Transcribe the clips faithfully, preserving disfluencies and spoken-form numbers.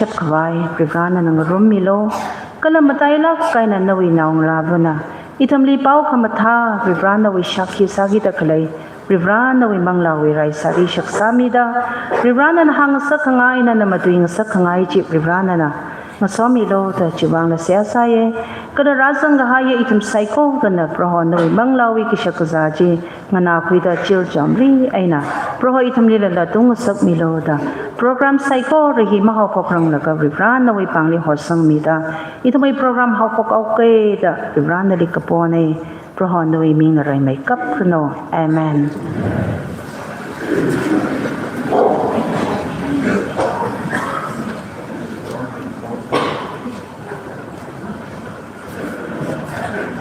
shap khavai, Varivara nana ngarummilu, kala matailāk eina nawui naongarāvana ithumli pao khamathā, Varivara nawui shākhi sākida khalei, Varivara nawui manglāwui rai sāri shaksāmida, Varivara nana hāngngasak khangai, nana matuingasak khangai chi, Varivara nana ngasomilu da chiwuivangla seihā sāya. Kala rāzang kahaiya ithum saikorana Proho nawui manglāwui kashak kazā chi nganākhuida chil chāmri eina Proho ithumlila latungsak milu da, program saikora hi mahaophokranglaga Varivara nawui pāngli horsangmida, ithumwui program haophok haoke da Varivara nali kapona. Proho nawui mingna raimeikap ranu. Amen.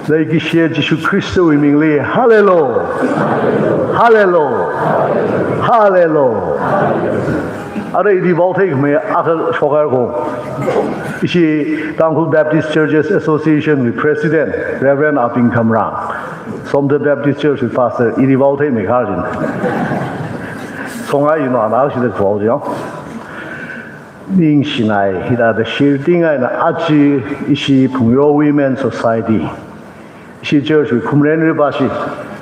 Leikashiya Jishu Khristawui mingli, Hallelujah! Hallelujah! Hallelujah! Ara idi vaothei khamei akha shokhaira ko. Ishi Tangkhul Baptist Churches Association wui President, Reverend Aping Khamrang, Somdal Baptist Church wui Pastor, idi vaothei meikhar jin. Songai ino ana shida vao jin. Ningshinai, hithāda shirting eina aja ishi Phungyo Women Society, ishi church wui Khumren Ribashi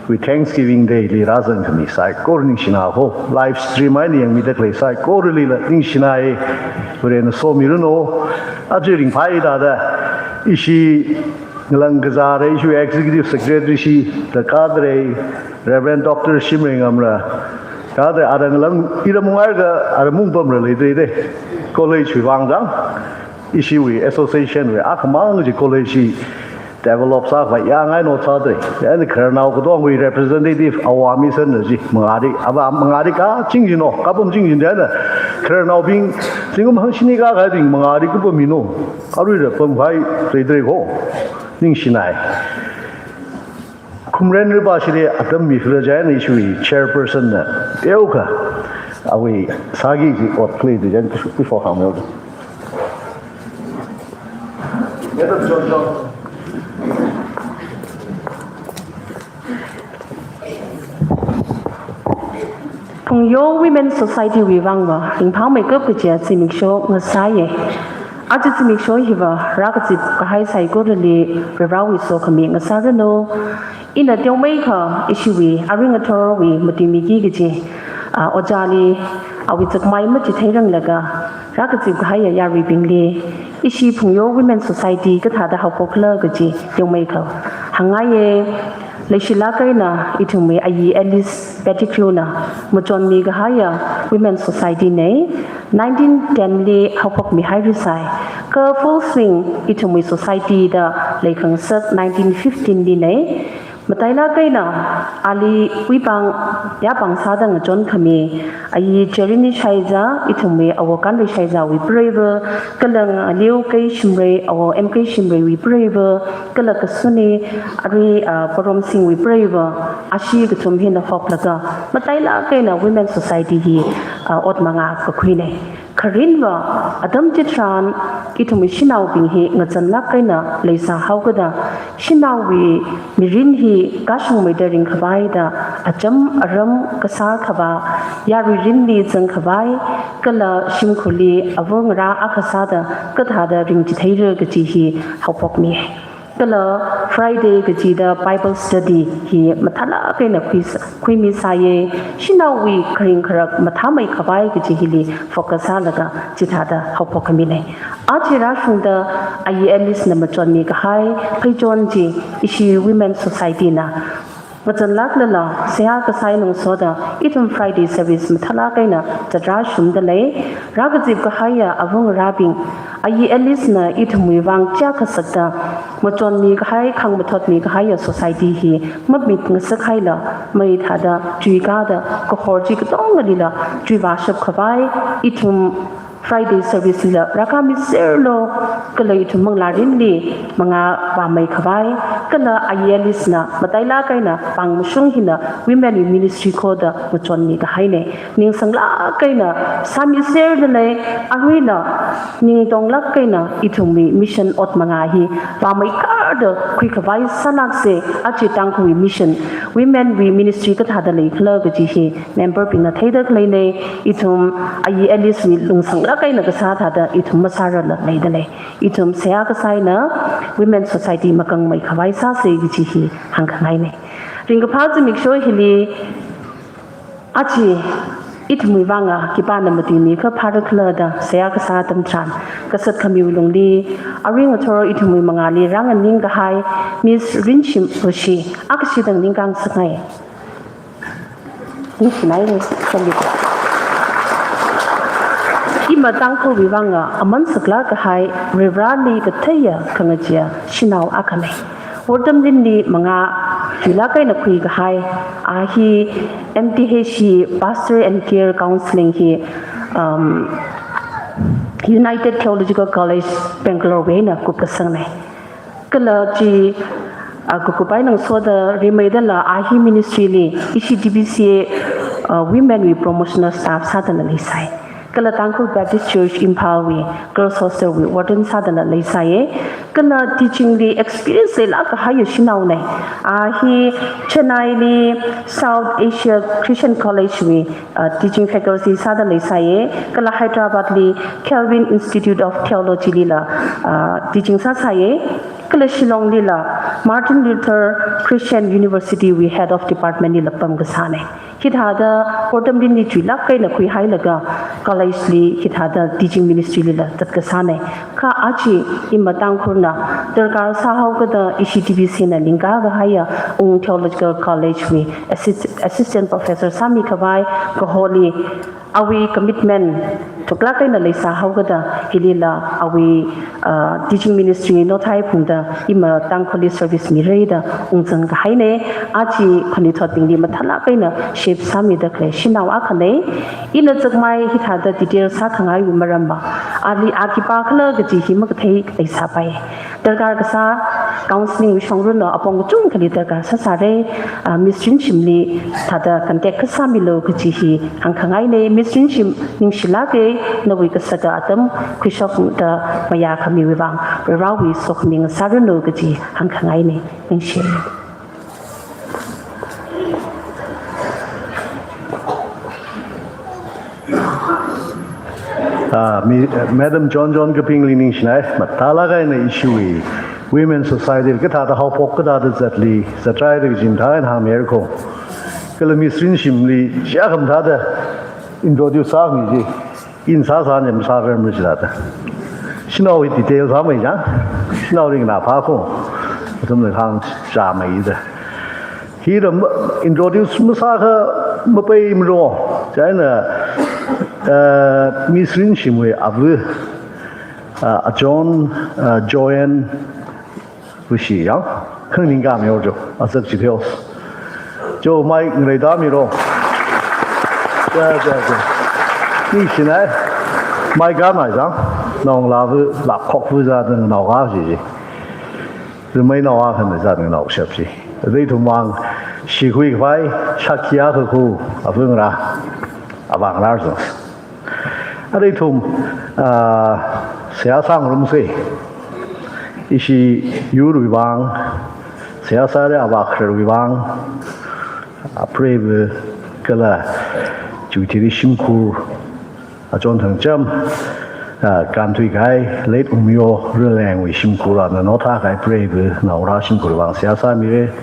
wui Thanksgiving Day li rāzang khami saikora ningshina ko, live stream eina yangmida khalei saikoralila ningshinai, Varena somiranu. Aja ringphai thāda ishi ngalang kazāra, ishi Executive Secretary shi, da kadre, Reverend Doctor Shimrei Ngamra, kadre, ara ngalang ira mungairga ara mungpamra leidrei de. College wui vang jang, ishiwui association wui akhamang chi college chi develop sākhavai yangai no sādrei. Chieina khararnao katongwui representative Awa Mission na chi mangāli, ava mangāli kaching jino, kapam ching jin chieina khararnaobing zingkum hangshini kakā ding mangāli kapam mino. Aruila pamkhavai leidrei ko. Ningshinai. Khumren Ribashili atam miphalā chieina ishiwui chairperson na teokha awui sāki kaji ot khalei da chieina kushu kusho hāngmeo. Phungyo Women Society wui vangva ringphāmeikap kajiya zimiksho ngasāya. Aja zimiksho hiva rākazip kahai saikorali Varivarawui sokhami ngasāranu. Ina teomeikha ishiwui arui ngathorwui matuimiki kaji, ah, ojāli awui zakmai machitheiranglaga rākazip kahaiya yaruibingli ishi Phungyo Women Society kathāda haophokkhala kaji teomeikha hāngngaiya. Leishilāk eina ithumwui Ayi Alice Pettigrew na machonmi kahaiya Women Society nei, nineteen ten li haophokmihairisai. Kha full swing ithumwui society da leikhangasak nineteen fifteen li nei. Matailāk eina ali wui pāng yāpāng sāda ngachon khami Ayi Jerini Shaiza, ithumwui Awo Kanri Shaizawui preiva, kala Ngaliu K Shimrei, Awo M K Shimreiwui preiva, kala kasuni arui, ah, Poromsingwui preiva, ashi kathum hina hoklaga matailāk eina Women Society hi, ah, ot mangā kakhuinei. Kharinva atam chitharan ithumwui shanaobing hi ngazanlāk eina leisāhaokada, shanaowui mirin hi kashungmeida ringkhavai da acham aram kasā khavā, yaruirinli zangkhavai, kala shimkhurli avangarā akha sāda kathāda ringchitheira kaji hi haophokmi. Kala Friday kachida Bible study hi mathālāk eina khuis-, khuimisāya, shanaowui kharing kharak mathāmeikhavai kaji hili focus sālaga chithāda haophokkaminei. Aja rāshungda Ayi Alice na machonmi kahai pheichon chi ishi Women Society na ngazanlāklala seihā kasā eina ngasoda ithum Friday service mathālāk eina zatrāshungda lei. Rākazip kahaiya avangarābing, Ayi Alice na ithumwui vang chiyākha sakta machonmi kahai, khangmathotmi kahaiya society hi mamit ngasak haila, mai thāda chuikāda kahor chi katongalila chuivāshap khavai, ithum Friday service lila rākāmiserlu, kala ithum manglārinli mangā vāmeikhavai, kala Ayi Alice na matailāk eina pāng mashung hina women ministry khoda ngachonmi kahainei. Ningsanglāk eina sāmiserda lei, aruila ningtonglāk eina ithumwui mission ot mangā hi vāmeikar arda khuikhavai sālāksa, aja Tangkhulwui mission, women wui ministry kathāda leikhala kaji hi member bingna theida khaleina. Ithum ayi Alice wui lungsanglāk eina kasā thāda ithum masārarla leidalei. Ithum seihā kasā eina women society makangmeikhavai sāsa kaji hi hāngkhangaina. Ringkaphā zimiksho hili aja ithumwui vānga khipāna matuimi kaphā rākhala da seihā kasā atam tharan, kasat khamiwui lungli, arui ngathor ithumwui mangāli rānganingkahai Miss Rinshim Vashi, akashidang ningkāng ngasakngai. Ningshinaira, thank you. Ima Tangkhulwui vānga aman saklāk kahai, Varivarāli katheiya khangachee shanao akhana. Wortamlinli mangā chuilāk eina khuikahai, a hi M T H hi Pastor and Care Counseling hi, um, United Theological College Bangalore wui eina kupkasangna. Kala chi, a, kukup eina ngasoda rimeidala a hi ministry li ishi T B C A, a, women wui promotional staff sādala leisai. Kala Tangkhul Baptist Church Imphal wui Girls Hostel wui warden sādala leisai. Kala teaching li experience leilāk kahai shanaona. A hi Chennai li South Asia Christian College wui, a, teaching faculty sāda leisai. Kala Hyderabad li Calvin Institute of Theology lila, a, teaching sāsai. Kala Shillong lila Martin Luther Christian University wui Head of Department lila pamkasāna. Hithāda wortamlinli chuilāk eina khuihailaga college li hithāda teaching ministry lila zatkasāna. Kha aja ima Tangkhulna darkar sāhaokada ishi T B C A na ningkā kahaiya Ung Theological College wui assist-, assistant professor sāmikhavai kaholi awui commitment thuklāk eina leisāhaokada hilila awui, uh, teaching ministry nothai phungda ima Tangkhulli service mira da ungzang kahaina. Aja khanuithotbingli mathālāk eina shape sāmida khalei shanao akhana. Ina chākmei hithāda detail sākhangaiwui maramva, ali a khipākhala kaji hi makathei leisāpai. Darkar kasā counseling wui shongrunlo apong kachungkhali darkar sāsāra, a, Miss Rinshimli thāda contact kasāmilu kaji hi hāngkhangaina. Miss Rinshim, ningshilāka, nawui kasaka atam khuishokda mayākhamiwui vāng Varivarāwui sokhami ngasāranu kaji hāngkhangaina. Ningshi. Ah, mi, eh, Madam John John kapingli ningshinai, mathālāk eina ishiwui Women Society kathāda haophok kathāda zatli, zatrai da kajim thāda hāngmirako. Kala Miss Rinshimli, chiakha mathāda introduce sāmi ji. Ina sāsā nem sāver mu jilada. Shanao hi detail sāmei jang. Shanao ringna phāko. Athumna khangachā mei da. Hi ram introduce masākha mapai mro. Chieina, uh, Miss Rinshimwui ava, uh, a John, uh, Joanne, Vashi yang, khanganing kami or jo, asak chi theo. Jo mai ngrei da miro. Ja, ja, ja. Ningshinai, mai kami zang, naongalāva, lākhokva zādang naoka ji ji. Rimei naoka khan zādang naoshap ji. Dei thumang, shikhui khavai, shakya khaku, avungra, avāngra zang. Arui ithum, ah, seihā sāngarumsa. Ishi yurwui vāng, seihā sāda avā khararwui vāng, apreiva kala chiwui thili shimkhur, achon thangcham, ah, kānthuikahai, late Umiyo Rilengwui shimkhur, ana nothākahai preiva, naongarā shimkhurwui vāng seihā sāmira.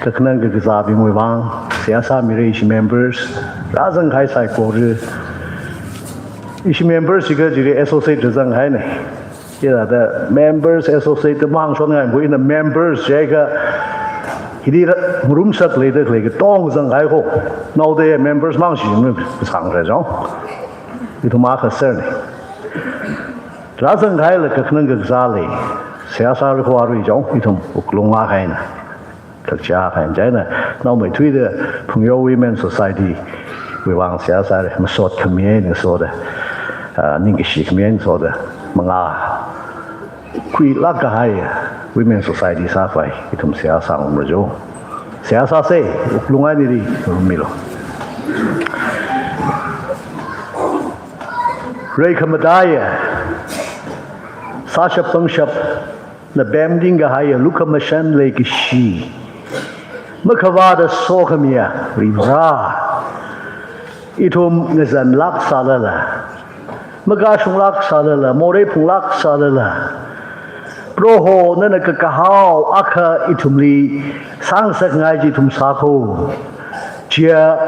Kakhanang kakazābingwui vāng, seihā sāmira ishi members, rāzangkahai saikora. Ishi members hi kajili associate zangkahaina. Chithāda members associate da mang shonngai, bu ina members jiakha, hili ra-, ngarumshap leida khalei katong zangkahai ko. Naoda members mang shi nu kasang re jong. Ithum akha serne. Rāzangkahaila kakhanang kakazāli. Seihā sāra ko arui jong, ithum wuklung akha eina. Kakcha kha eina chieina, naomeithuida Phungyo Women Society wui vāng seihā sāra, masot khami eina soda, ah, ningkashi khami eina soda, mangā khuilāk kahai Women Society sākhavai, ithum seihā sāngarumra jo. Seihā sāsa, wuklung eina ri, ngarummilu. Rei khamataiya, sāshap pangshap, Na pemting kahaiya lukhamashan leikashi makhavāda sokhamiya Varivara, ithum ngazanlāksālala, makashunglāksālala, morei phunglāksālala, Proho nana kakahao akha ithumli sāngasakngai chi ithum sākho. Chiya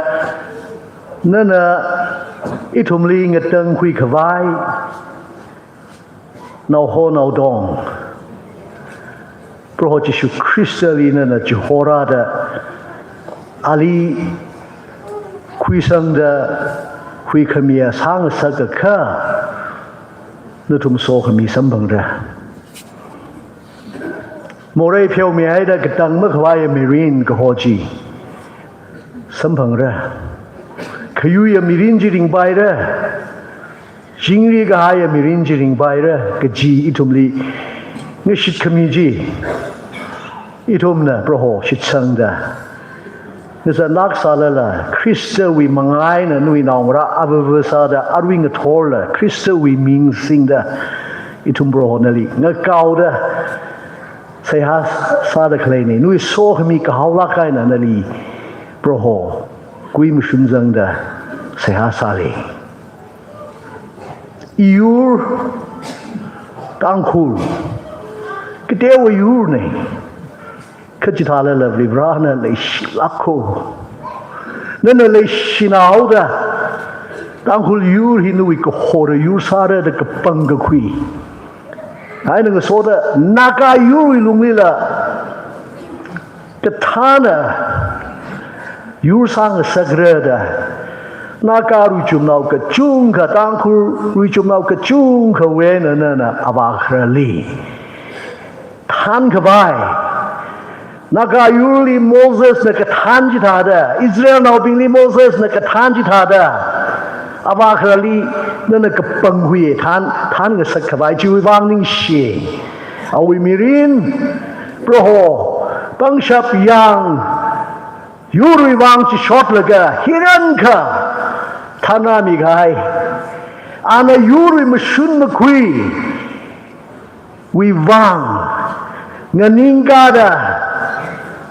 nana ithumli ngatangkhui khavai naoho naotong Proho Jishu Khristali nana chihorāda ali khuisangda huikhamiya sāngasakakha nathum sokhami samphangra. Morei pheomihaida katang makhavaiya mirin kaho chi samphangra. Khayuiya mirin chi ringpaira. Chingri kahaiya mirin chi ringpaira kaji ithumli ngashitkhami chi ithumna Proho shitsangda ngazanlāksālala, Khristawui manga eina nawui naongarā avāva sāda arui ngathorla, Khristawui ming singda ithum Proho nali ngakaoda seihā sāda khaleina. Nawui sokhami kahaolāk eina nali Proho kui mashun zangda seihā sāli. Iyur Tangkhul kateowa yurna. Kha chithālala Varivarana leishilākho. Nana leishinaoda Tangkhul yur hi nawui kahora yur sāra da kapangkakhui. Eina ngasoda Naga yurwui lunglila kathāna yur sāngasakra da Naga ruichumnao kachungkha, Tangkhul ruichumnao kachungkhawui eina nana avākhararli thānkhavai, Naga yurli Mosesna kathān chithāda, Israelnaobingli Mosesna kathān chithāda, avākhararli nana kapangkhui thān, thānngasakkhavai chiwui vang ningshi. Awui mirin, Proho, pangshap yang yurwui vang chishotlaga hirankha thānrāmi kahai, ana yurwui mashun makhui wui vang nganingkāda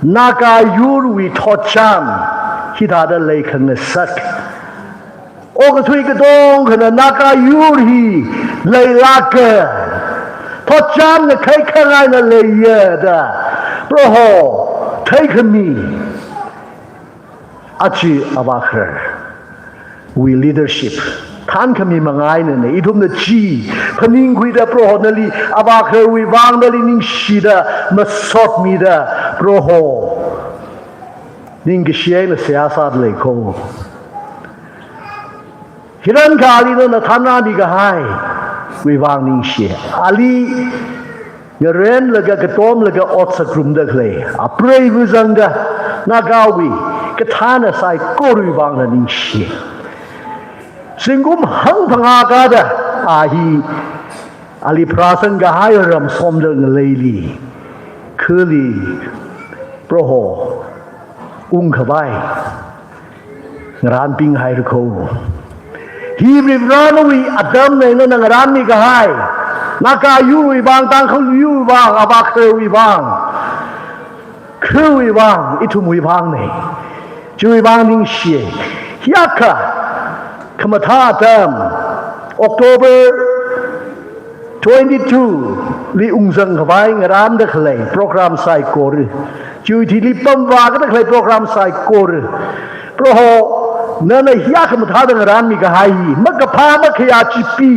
Naga yurwui thotcham hithāda leikhangasak. Okathui katongkhana Naga yur hi leilāka, thotcham ngakhai khangaina leiya da Proho theikhami achi avākhararwui leadership thānkhami manga einana. Ithumna chi phaningkhuida Proho nali avākhararwui vang nali ningshida masotmida Proho ningkashi eina seihā sāda leikho. Hirankha ali nana thānrāmi kahaiwui vang ningshi. Ali ngarenlaga katomlaga otsak ngarumda khalei, apreiva zangda Nagawui kathāna saikorawui vangna ningshi. Zingkum hangphangā kada a hi ali pharāsang kahai ram somda ngaleili, khali Proho ungkhavai ngarānping haira kho. Hi Varivarana nawui atamna, nana ngarānmi kahai Naga yurwui vang, Tangkhul yurwui vang, avākhararwui vang, khawui vang, ithumwui vangna. Chiwui vang ningshi. Hiyākha khamathā atam, October twenty-two li ungzangkhavai ngarānda khalei program saikora, chiwui thili pamvākada khalei program saikora, Proho nana hiyākha mathāda ngarānmi kahai hi makaphā makhayā chipi,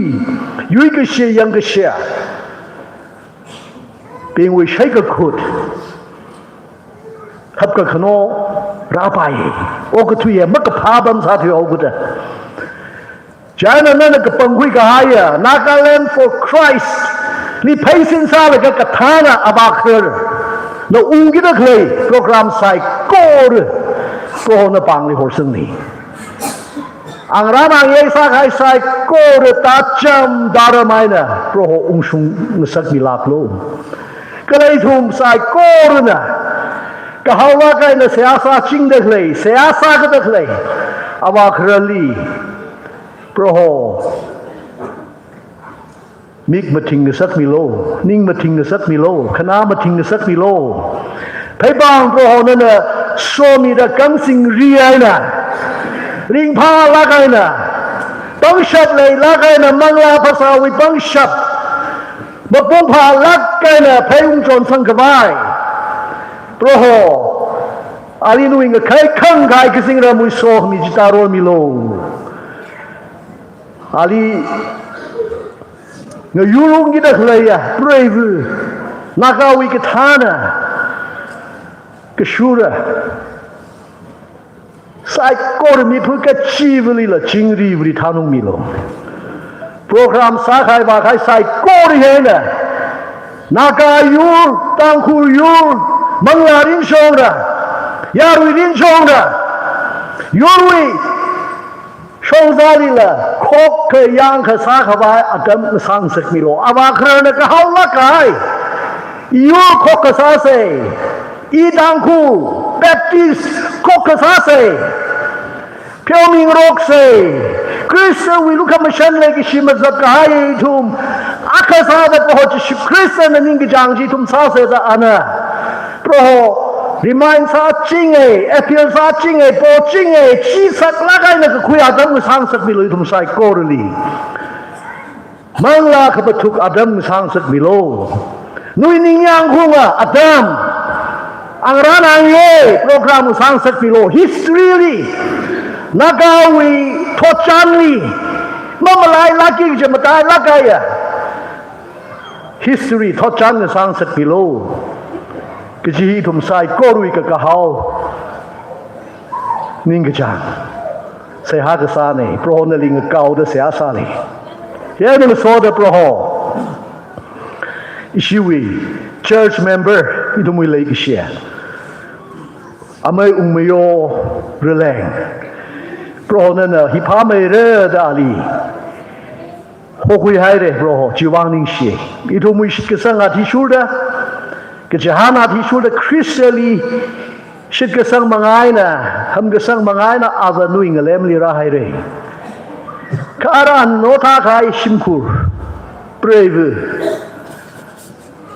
yuikashe yangkashe bingwui shaikakhut hapkakhano rāpai. Okathuiya makaphā pam sāthuihaokada, chieina nana kapangkhui kahaiya Nagaland for Christ li pheisin sālaga kathāna avākhararna ungkida khalei program saikora Prohona pāngli horsangni. Angarān angayei sākahai saikora tacham tharam eina Proho ungshung ngasakmilāklu. Kala ithum saikorana kahaolāk eina seihā sāchingda khalei, seihā sākada khalei avākhararli Proho Mik mathing ngasakmilo, ning mathing ngasakmilo, khanā mathing ngasakmilo. Pheipāng Proho nana somida khangsingri eina, ringphālāk eina, pangshap leilāk eina, manglā phasāwui pangshap mapung phālāk eina phei ungchon sangkhavai. Proho, ali nawui ngakhai khangkhai kazingramwui sokhami chi tāromilo. Ali ngayurungkida khaleiya preiva, Nagawui kathāna kashura, saikora miphu kachivalila chingri vri thanungmilo. Program sākhai vākhai saikora hi eina, Naga yur, Tangkhul yur, manglā rinshongra, yarui rinshongra, yurwui shongzalila khokkha yangkha sākhavai atam ngasāngasakmilo. Avā khararna kahaolāk kahai yur khokkha sāsa. I Tangkhul Baptist khokkha sāsa. Pheoming roksa. Khristawui lukhamashan leikashi mazat kahai ithum akha sāda Proho Jishu Khristana ningkachāng chi ithum sāsa da ana. Proho, remind sāchinga, appeal sāchinga, pochinga, chi saklāk eina kakhui atam ngasāngasakmilo ithum saikorali. Manglā khapathuk atam ngasāngasakmilo. Nawui ningyāng khaunga atam. Angarān angye program ngasāngasakmilo. History li Nagawui thotchanli mamalailāki kaja matailāk kahaiya history thotchan ngasāngasakmilo. Kaji hi ithum saikorawui kakahao ningkachāng seihā kasāna. Proho nali ngakaoda seihā sāli. Hi eina ngasoda Proho, ishiwui church member ithumwui leikashi, amei Ungmayo Raleng, Proho nana hi phāmeira da ali hokhuihaira Proho, chiwui vang ningshi. Ithumwui shitkasang athishurda, kachihān athishurda, Khristali shitkasang manga eina, hamkasang manga eina ava nawui ngalemli rāhaira. Kha ara notha kahai shimkhur preiva,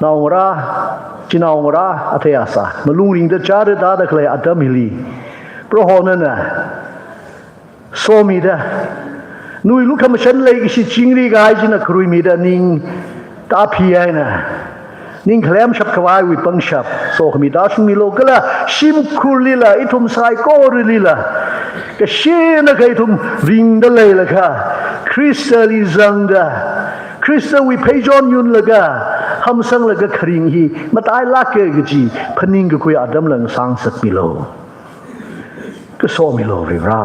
naongarā, chinaongarā athei asā malung ringda chāra tāda khalei atam hili, Proho nana somida, nawui lukhamashan leikashi chingri kahai china kharuimida ning tāphi eina, ning khalem shapkhavaiwui pangshap sokhami tāshungmilo kala shimkhurlila, ithum saikoralila, kashina kha ithum ringda leilakha, Khristali zangda, Khristawui pheichon yunlaga, hamsanglaga kharing hi matailāka kaji phaningkakhui atamla ngasāngasakmilo. Kasomilo Varivara.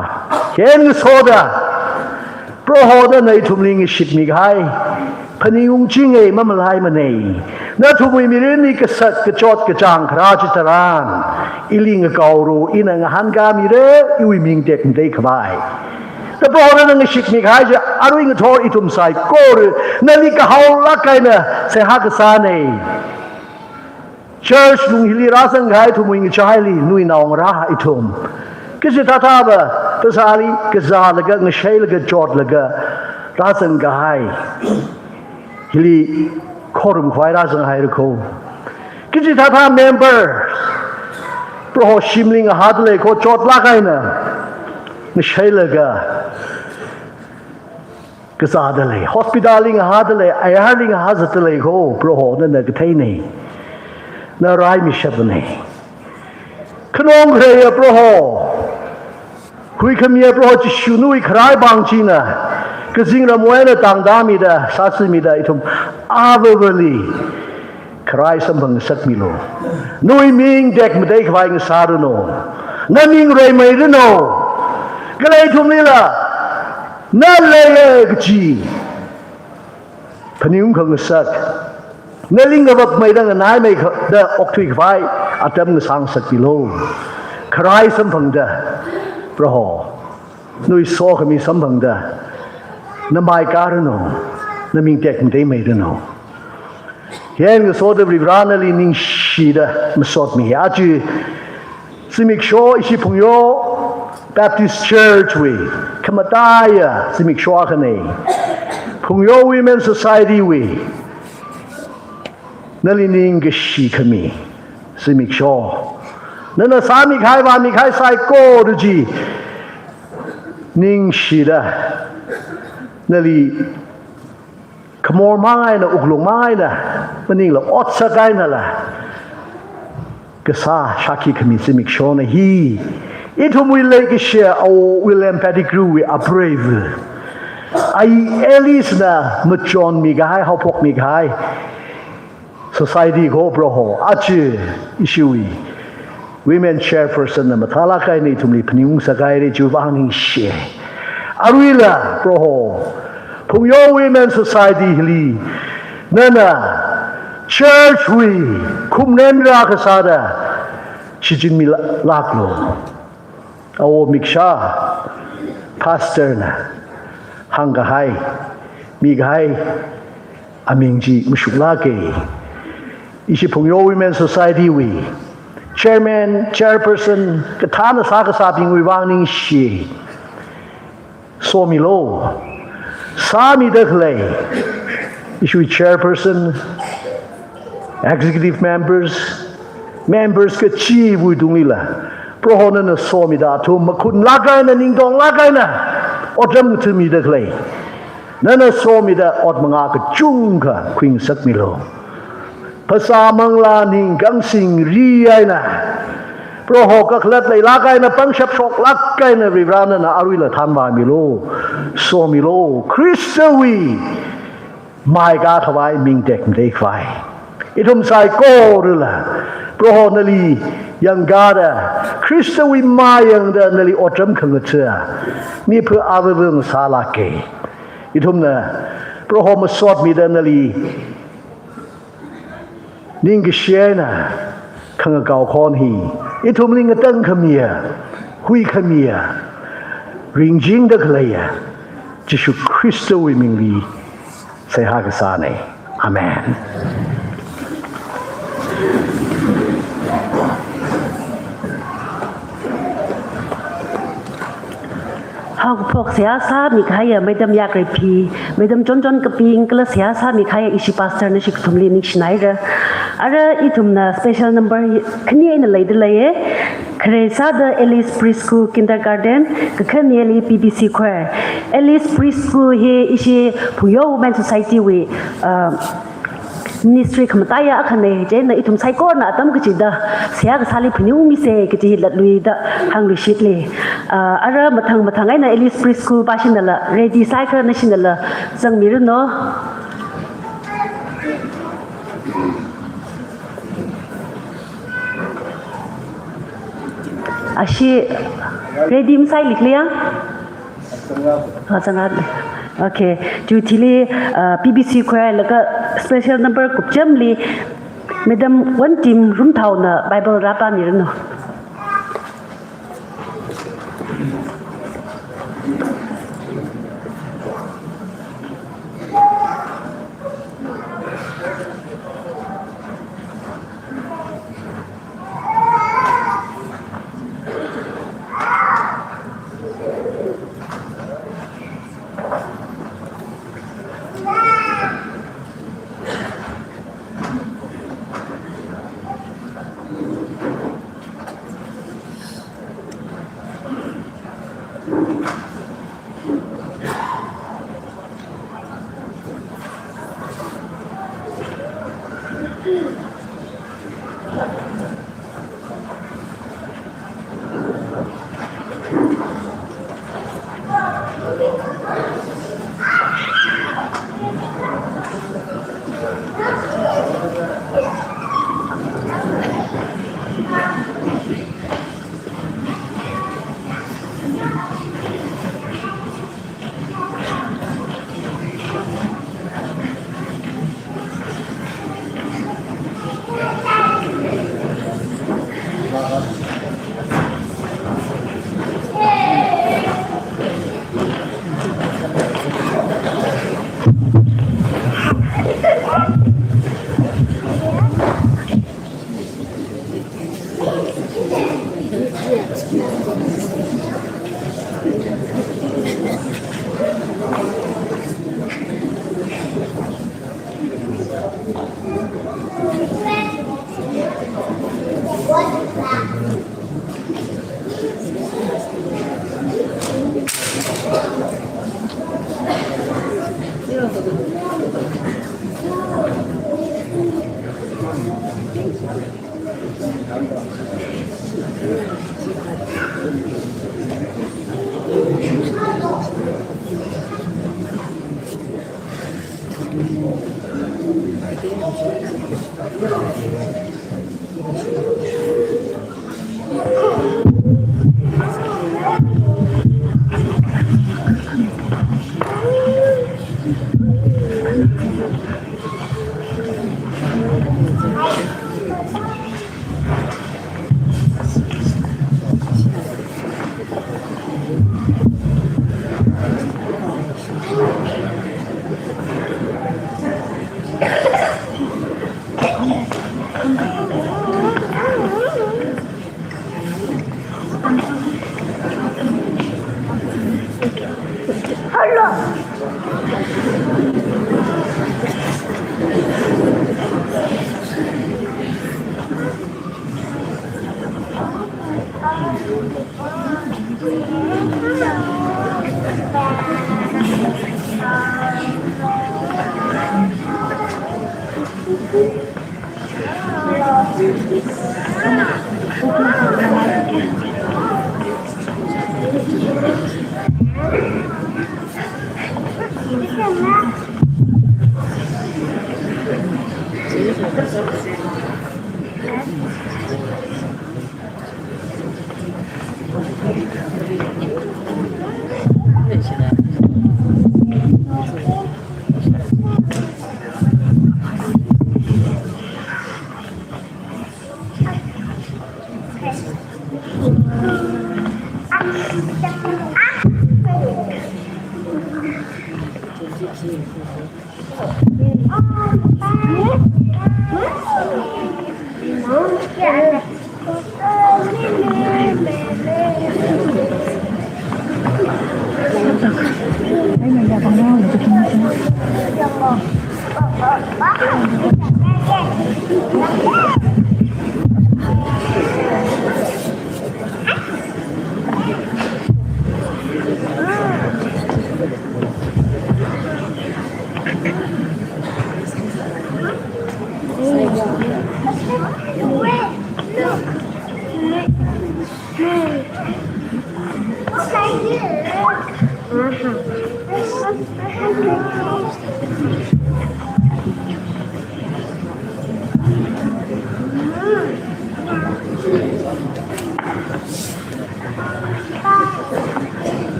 Hi eina ngasoda, Proho nana ithumli ngashitmi kahai phaningung chinga, mamalaimana. Nathumwui mirinli kasat kachot kachāng kharā chitharan, ili ngakaoro, ina ngahānkāmira, iwui ming tekmatei khavai. Da Proho nana ngashitmi kahai chi arui ngathor ithum saikora nali kahaolāk eina seihā kasāna. Church lung hili rāzang kahai ithumwui ngachaili nawui naongarā ithum, kachithāthāva phasāli kazālaga, ngasheilaga, chotlaga rāzang kahai, hili khorumkhavai rāzanghaira kho. Kachithāthā member, Proho, shimli ngahāda lei kho, chotlāk eina ngasheilaga kazāda lei, hospital li ngahāda lei, ayarli ngahā zatda lei kho, Proho, nana katheina. Na raimishapna. Khanong khareiya Proho, huikhamiya Proho Jishu, nawui kharai pāng china kazingramwui eina tangda mida, sāsi mida, ithum avāvali kharai samphangngasakmilo. Nawui ming tekmatei khavai ngasāranu. Na ming reimeiranu. Kala ithumlila na leiya kaji phaningung khangasak, na ling kavapmeida nganaimeida okthui khavai atam ngasāngasakmilo. Kharai samphangda, Proho, nawui sokhami samphangda, na mai kāranu, na ming tekmatei meiranu. Hi eina ngasoda Varivara nali ningshida masotmi. Aja zimiksho ishi Phungyo Baptist Church wui khamataiya zimiksho akhana. Phungyo Women Society wui nali ningkashi khami zimiksho, nana sāmikahai vāmikahai saikora chi ningshida, nali khamor mang eina, wuklung mang eina, maningla otsak einala kasā shākhi khami zimikshona hi. Ithumwui leikashiya Awo William Pettigrew wui apreiva, Ayi Alice na machonmikahai, haophokmikahai society ko Proho, aja ishiwui women chairperson na mathālāk eina ithumli phaningungsak haira, chiwui vang ningshi. Aruila Proho, Phungyo Women Society hili nana church wui khumren rākasāda shichinmilāklu. Awo Miksha, pastor na hāngkahai, mikahai aming chi mashuklāka. Ishi Phungyo Women Society wui chairman, chairperson kathāna sākasābingwui vang ningshi. Somilu. Sāmida khalei ishiwui chairperson, executive members, members kachiwui tunglila, Proho nana somida athum makhunlāk eina, ningtonglāk eina otram ngathāmida khalei, nana somida ot mangā kachungkha khuingasakmilu. Phasā manglā ningkhang singri eina, Proho kakhalat leilāk eina, pangshap shoklāk eina Varivara nana aruila thanvāmilu, somilu, Khristawui mai kakhavai, ming tekmateikhavai. Ithum saikorala Proho nali yangkāda, Khristawui mayangda nali otram khangathā, mi pha avāva ngasālāka. Ithumna Proho masotmida nali ningkashi eina khangakao khon hi ithumli ngatangkhamiya, huikhamiya, ringchingda khaleiya Jishu Khristawui mingli seihā kasāna. Amen. Haokaphok seihā sāmikahaiya Madam Yakreiphi, Madam Chonchon Kaping, kala seihā sāmikahaiya ishi pastor na shikathumli ningshinaira. Ara ithumna special number khani eina leida leiya. Khare sāda Alice Preschool Kindergarten, kakhaneli P B C Choir. Alice Preschool hi ishi Phungyo Women Society wui, uh, ministry khamataiya akhana, chieina ithum saikorana atam kachida seihā kasāli phaningungmisa kaji hi latluida hāngluishitli. Ah, ara mathang mathang eina Alice Preschool pashinala, ready sāikha nashinala zangmiranu. Ashi ready masālikliya? Ah, zangrat. Okay. Chiwui thili, ah, P B C Choir laga special number kupchamli Madam Wantim Rumthaona Bible rāpāmiranu.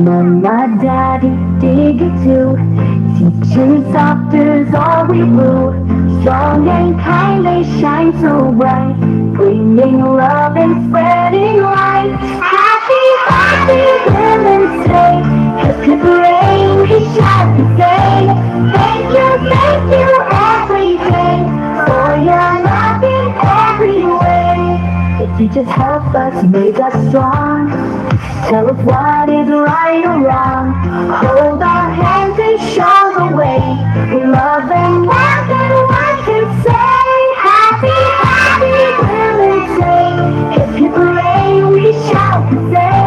Mama, Daddy, Digitoo, teachers, doctors, all we woo. Strong and kind, they shine so bright, bringing love and spreading light. Happy, happy Women's Day. As we pray, we shout and say, thank you, thank you every day for your love in every way. If you just help us, make us strong, tell us what is right or wrong, hold our hands and show the way. We love them more than one can say. Happy, happy Women's Day. If you pray, we shout and say,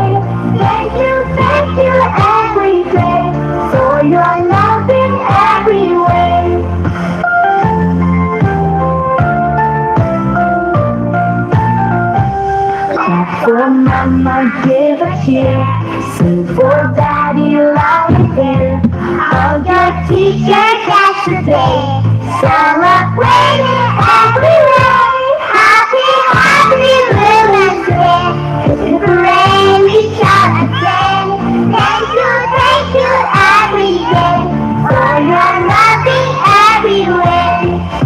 thank you, thank you every day for your love in every way. Clap for Mama, give a cheer. Sing for Daddy loud and clear. Hug your teacher, catch the day. Celebrate it every way. Happy, happy Women's Day. If you pray, we shout and say, thank you, thank you every day for your loving every way.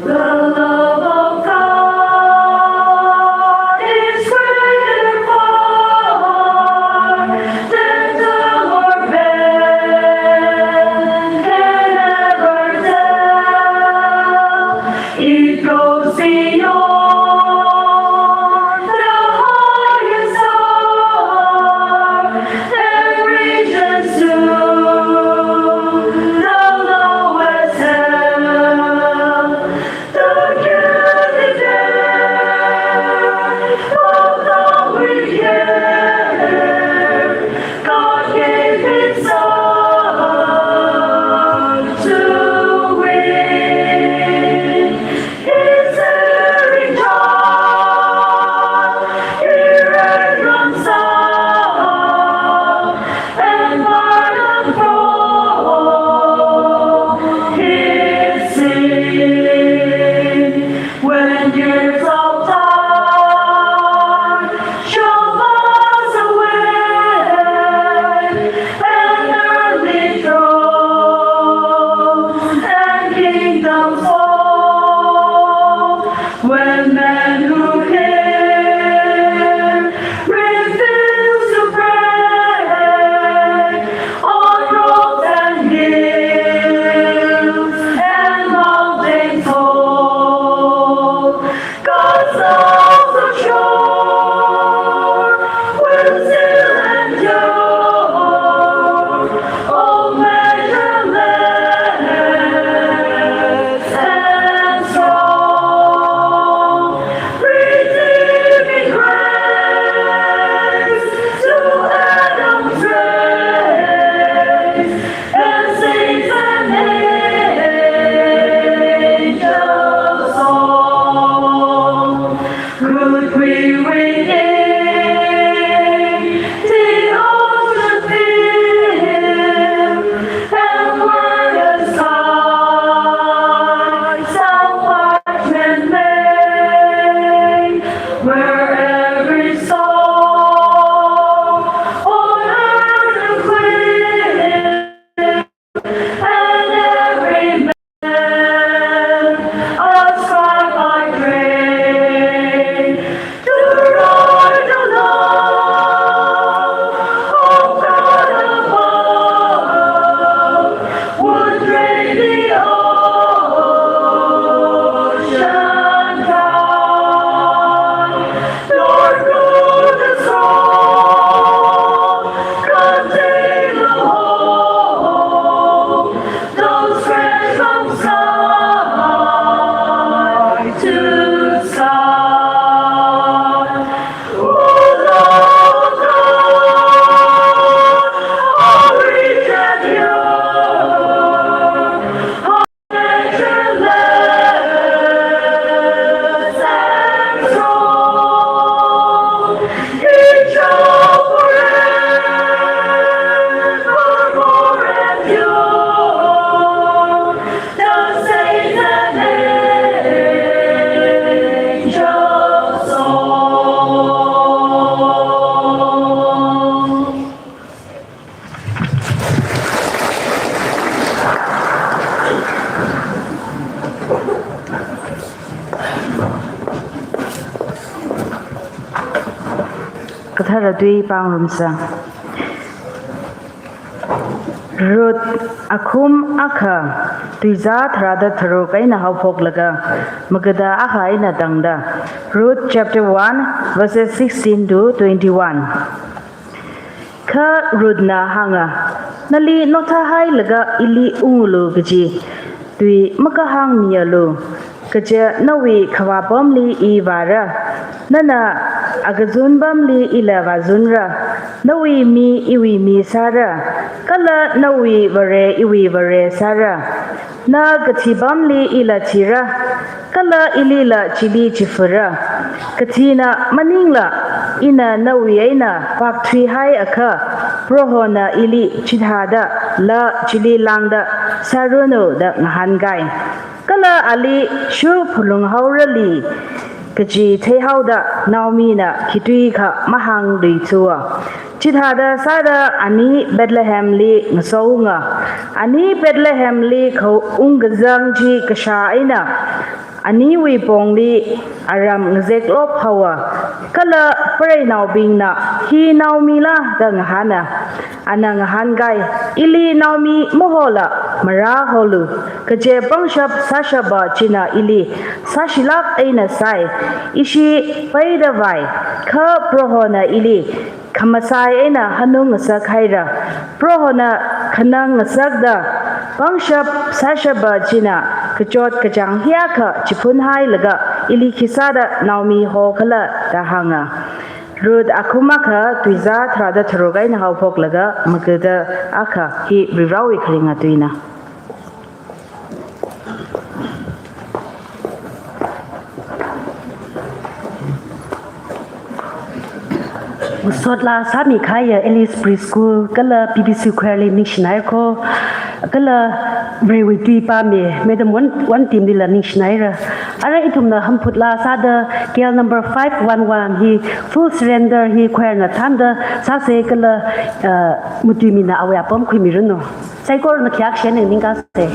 The love of God is greater far than tongue or pen can ever tell. It goes beyond the highest star and reaches to the lowest hell. The gilded air of the wicked, God gave His Son to win. His erring child He reconciled and pardoned from his sin. When years of time shall pass away, and earthly thrones and kingdoms fall, when men who hear refuse to pray on rocks and hills and mountains hold, God's love so sure will still endure, oh, measureless and strong, redeeming grace to Adam's race, and saints and angels' song. Could we within the ocean fill, and were the skies of parchment made, where every soul on earth unclean, and every man a scribe by trade, to write the law of God above, would drain the ocean dry. Lord, could the soul contain the whole, those ransoms side to side? O Lord God, our Redeemer, Kathara tui pāngarumsa. Ruth akhum akha, tuizā tharāda tharuk eina haophoklaga, magada akha eina tangda. Ruth chapter one, verses sixteen to twenty-one. Kha Ruthna hānga, "Nali notha hailaga ili ungulu kaji, tui makahāngmialu. Kaja nawui khavā pamli I vāra, nana akazun pamli ila vāzunra. Nawui mi iwui mi sāra, kala nawui Vare iwui Vare sāra. Na kathi pamli ila thira, kala ilila chili chifura. Kathina maningla ina nawui eina pākthuihaiakha, Prohona ili chithāda la chili lāngda sāranu da ngahānkai. Kala ali shu phalung haorali kaji theihaoda Naomina khitui kha mahāngluithua. Chithāda sāda ani Bethlehemli ngasounga. Ani Bethlehemli khaung kazang chi kashā eina aniwui pongli aram ngazeklop haowa. Kala preinaobingna, "Hi Naomila?" da ngahāna. Ana ngahānkai, "Ili Naomi mahola, marāholu. Kaje pangshap sāshapa china ili sāshilāk eina sāi. Ishi peida vāi, kha Prohona ili khamasai eina hanung ngasakhaira. Prohona khanang ngasakda pangshap sāshapa china kachot kachāng hiyākha chiphunhailaga ili khisāda Naomi hokhala?" da hānga. Ruth akhum akha, tuizā tharāda tharuk eina haophoklaga magada akha. Hi Varivarāwui kharinga tuina. Masot laa sāmikahaiya Alice Preschool kala P B C Choirli ningshinaira ko, kala Varewui tui pāmi Madam Wan, Wantimlila ningshinaira. Ara ithumna hamphut laa sāda K L number five one one hi Full Surrender hi choirna thānda sāsa kala, uh, matuimina awui apam khuimiranu. Saikorana khayākashina ningkasei.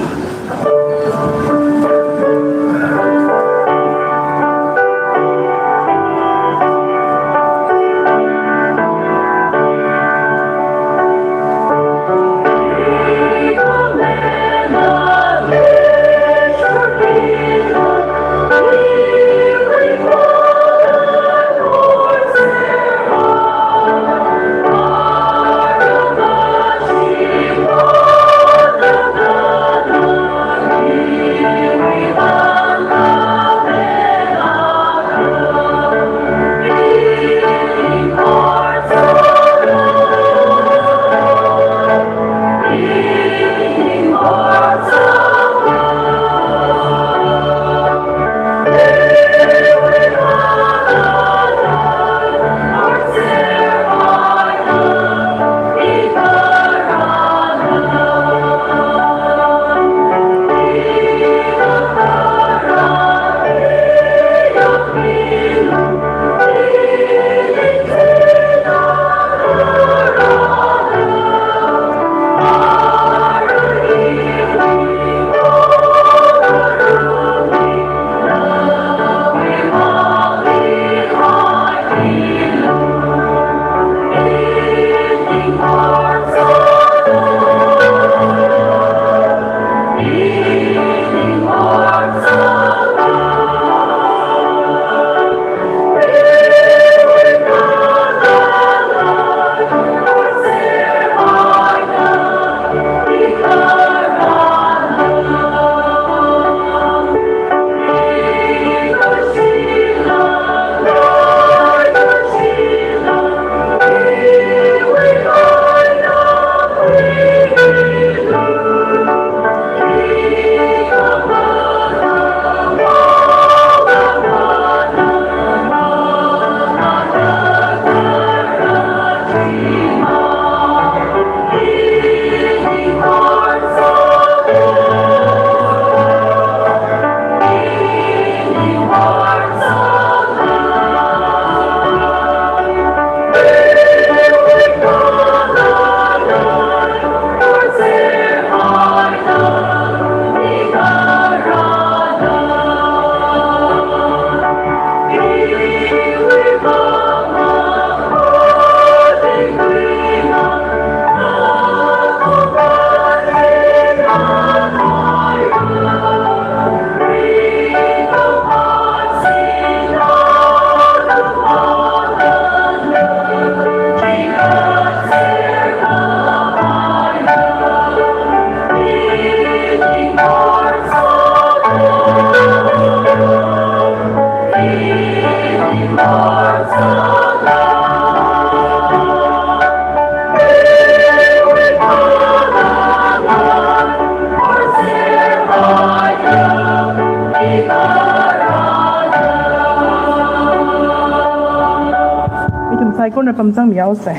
Pamzang miyaosei.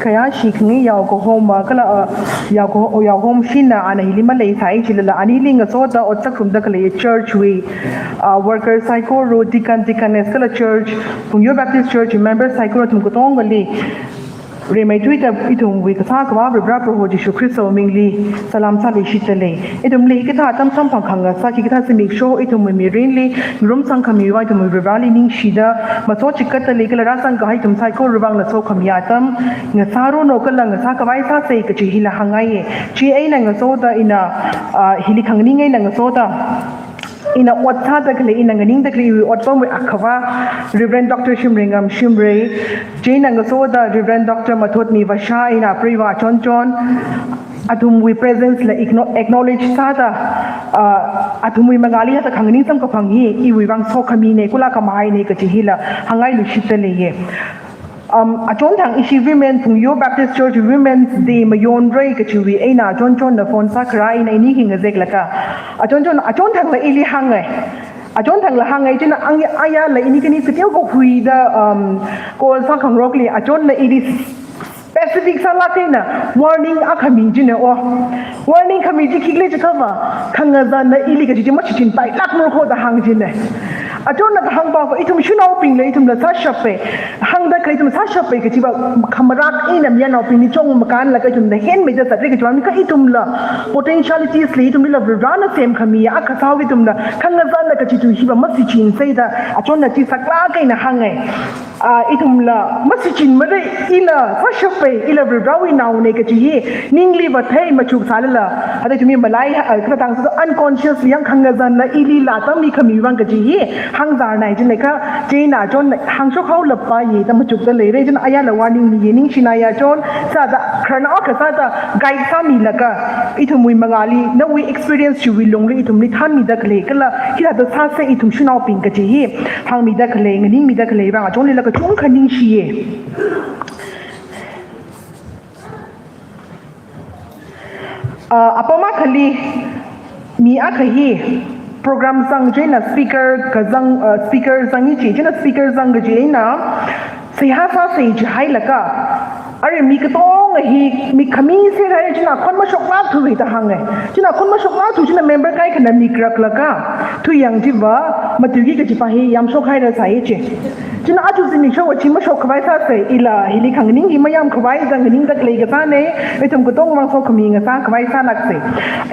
Khayāshi khangai yao kahoma, kala, uh, yao kaho-, yao hom shina ana hili maleisai chilala, anili ngasoda otsak rumda khalei church wui, uh, worker saikora, deacon, deaconess, kala church, Phungyo Baptist Church member saikora athum katongali rimeithuida ithumwui kasā Akhava Varivara Proho Jishu Khristawui mingli salam sāluishitdalei. Ithumli hikathā atam samphang khangasā, hikathā zimiksho ithumwui mirinli ngarumsang khamiwui vang ithumwui Varivarali ningshida, masochikatdalei kala rāzang kahai ithum saikorawui vangla sokhami atam ngasāranu kala ngasākhavai sāsei kachi hila hāngngaiye. Chieina ngasoda ina, ah, hili khanganing eina ngasoda ina ot sāda khalei, ina nganingda khalei iwui otpamwui Akhava Reverend Doctor Shimreingam Shimray, chieina ngasoda Reverend Doctor Mathotmi Vasha, ina apreiva chonchon, athumwui presence la acknow-, acknowledge sāda, ah, athumwui mangāli hithāda khanganing samkaphang hi iwui vang sokhamine, kula khamahai ne kachi hila hāngngailuishitdaleiye. Um, achonthang ishi Women, Phungyo Baptist Church Women's Day mayonrei kachiwui eina achonchonna phone sākharā eina ini hi ngazeklaga, achonchon, achonthangla ili hāngai. Achonthangla hāngai, china ang-, ayala ini khani kateo kahuida, um, call sākhangarokli, achonna ili specific sālāk eina warning akha mi china o. Warning khami chi khikhala jiakhava, khangazanna ili kachi chi mashichinpailākmara kho da hāng china. Achonna kahāngva, ithum shanaobingla ithumla sāshape, hāngda khalei ithum sāshape kachiva, khamarak eina mayarnaobingli chong makānlaga ithumna henmeida sāre kachiva, mi kha ithumla potentialities lei, ithumlila Varivarana semkhami akha sāhaowa, ithumla khangazanna kachi tui hiva mashichinseida, achonna chi saklāk eina hāngai. Ah, ithumla mashichinmara, ila sāshape, ila Varivarawui naone kachi hi, ningli vāthei machuk sālala, hithāda ithumwui malai, ah, kala tang sāda unconsciously yang khangazanna ilila atam mikhamiwui vang kachi hi hāngzārnai china kha, chieina achon hāngshokhaolapaiye da machukdaleire, china ayala warning miye, ningshina ya chon, sāda khararnao akha sāda guide sāmilaga, ithumwui mangāli, nawui experience chiwui lungli ithumli thānmida khalei, kala hithāda sāsei ithum shanaobing kachi hi hāngmida khalei, nganingmida khalei vang achonlila kachungkha ningshiye. Ah, apam akhali mi akha hi program zang chieina speaker kazang, ah, speaker zangi chi, china speaker zang kaji eina seihā sāsei jihailaga, arui mi katonga hi, mi khami seihā china khon mashoklākthuwe da hāngai. China khon mashoklākthu china member kaikhana mikraklaga, thuiyang chiva matuiki kajipa hi yamshokhaira sāi chi. China aja zimiksho chi mashokkhavai sāsei, ila hili khanganing hi mayamkhavai da nganingda khalei kasāne, ithum katongawui vang sokhami ngasākhavai sālāksei.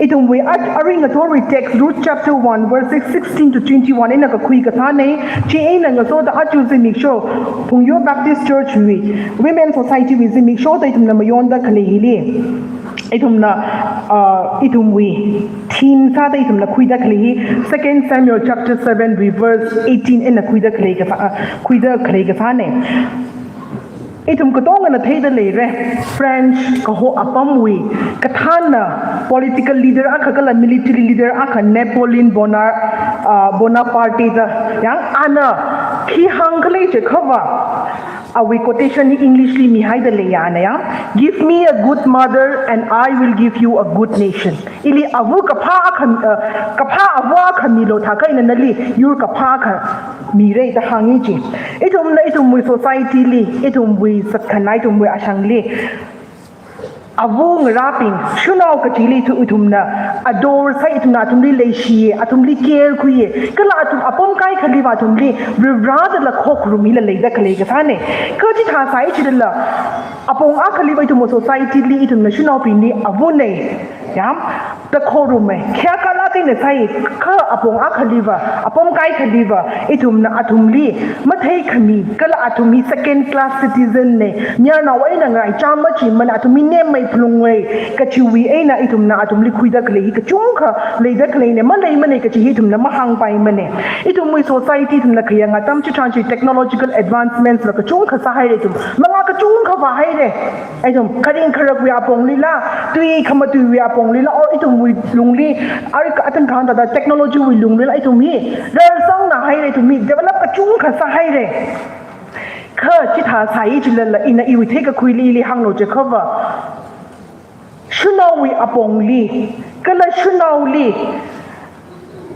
Ithumwui a-, arui ngathorwui text, Ruth chapter one, verses sixteen to twenty-one eina kakhui kasāne, chieina ngasoda aja zimiksho, Phungyo Baptist Church wui, Women Society wui zimikshoda ithumna mayonda khalei hili, ithumna, ah, ithumwui theme sāda ithumna khuida khalei hi, Second Samuel chapter seven wui verse eighteen eina khuida khalei kasā, ah, khuida khalei kasāne. Ithum katongana theida leire, French kaho apamwui kathānna political leader akha kala military leader akha Napoleon Bonar-, ah, Bonaparte da. Yang ana khi hāngkhala jiakhava, awui quotation hi English li mihaida leiya ana ya, "Give me a good mother and I will give you a good nation." Ili ava kaphā akha, ah, kaphā ava akha milu thākha ina nali yur kaphā akha mirei da hāngi chi. Ithumna ithumwui society li, ithumwui satkhanna, ithumwui ashangli, ava ngarābing, shanao kachili thu ithumna adore sāi, ithumna athumli leishiye, athumli care khuiye, kala athum apam kaikhaliva athumli Varivarada la khokharum hila leida khalei kasāne. Kha chithā sāi chilala, apong akhaliva ithumwui society li ithumna shanaobingli avane, yam, da khorume, khayākalāk eina sāi, kha apong akhaliva, apam kaikhaliva, ithumna athumli matheikhami, kala athum hi second class citizen ne, mayarnao eina ngaicham machimana, athum hi nemmei phalunge kachiwui eina ithumna athumli khuida khalei hi kachungkha leida khaleine, maleimane kachi hi ithumna mahāngpaimane. Ithumwui society ithumna khayang atam chitharan chi technological advancements la kachungkha sāhaire ithum. Mangā kachungkha vāhaire. Ithum kharing kharakwui aponglila, tui khamatuiwui aponglila, or ithumwui lungli, arui ka atam kahāng thāda technology wui lunglila ithum hi rarsangna haire, ithum hi develop kachungkha sāhaire. Kha chithā sāi chilala ina iwui theikakhuili ili hānglu jiakhava, shanaowui apongli, kala shanaoli,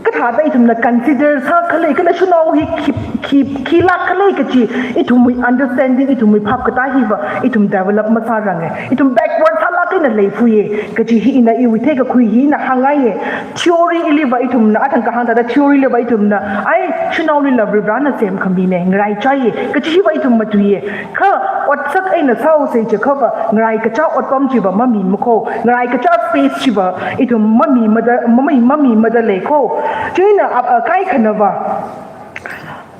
kathāda ithumna consider sākhala, kala shanao hi khi, khi, khilāk khala kachi, ithumwui understanding, ithumwui phap katā hiva, ithum develop masāranga. Ithum backward sālāk eina leiphuiya, kachi hi ina iwui theikakhui hi ina hāngngaiya. Theory liva ithumna, athang kahāng thāda theory liva ithumna, ai, shanaolila Varivarana semkhamina, ngaraichāya, kachi hiva ithum matuiya. Kha otsak eina sāhaosa chiakhava, ngaraikachā otpam chiva mamimako, ngaraikachā space chiva ithum mamimada, mami, mamimada leiko. Chieina, a, a, kaikhanava,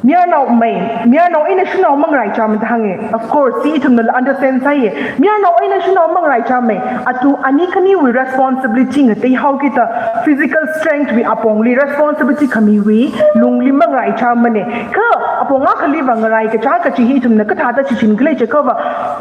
mayarnaomei, mayarnao eina shanao mangaraichāmada hānga. Of course, chi ithumna understand sāya. Mayarnao eina shanao mangaraichāmei. Atu ani khaniwui responsibility ngateihaokida, physical strength wui apongli responsibility khamiwui lungli mangaraichāmana. Kha apong akhaliva ngaraikachā kachi hi ithumna kathāda shichin khala chiakhava,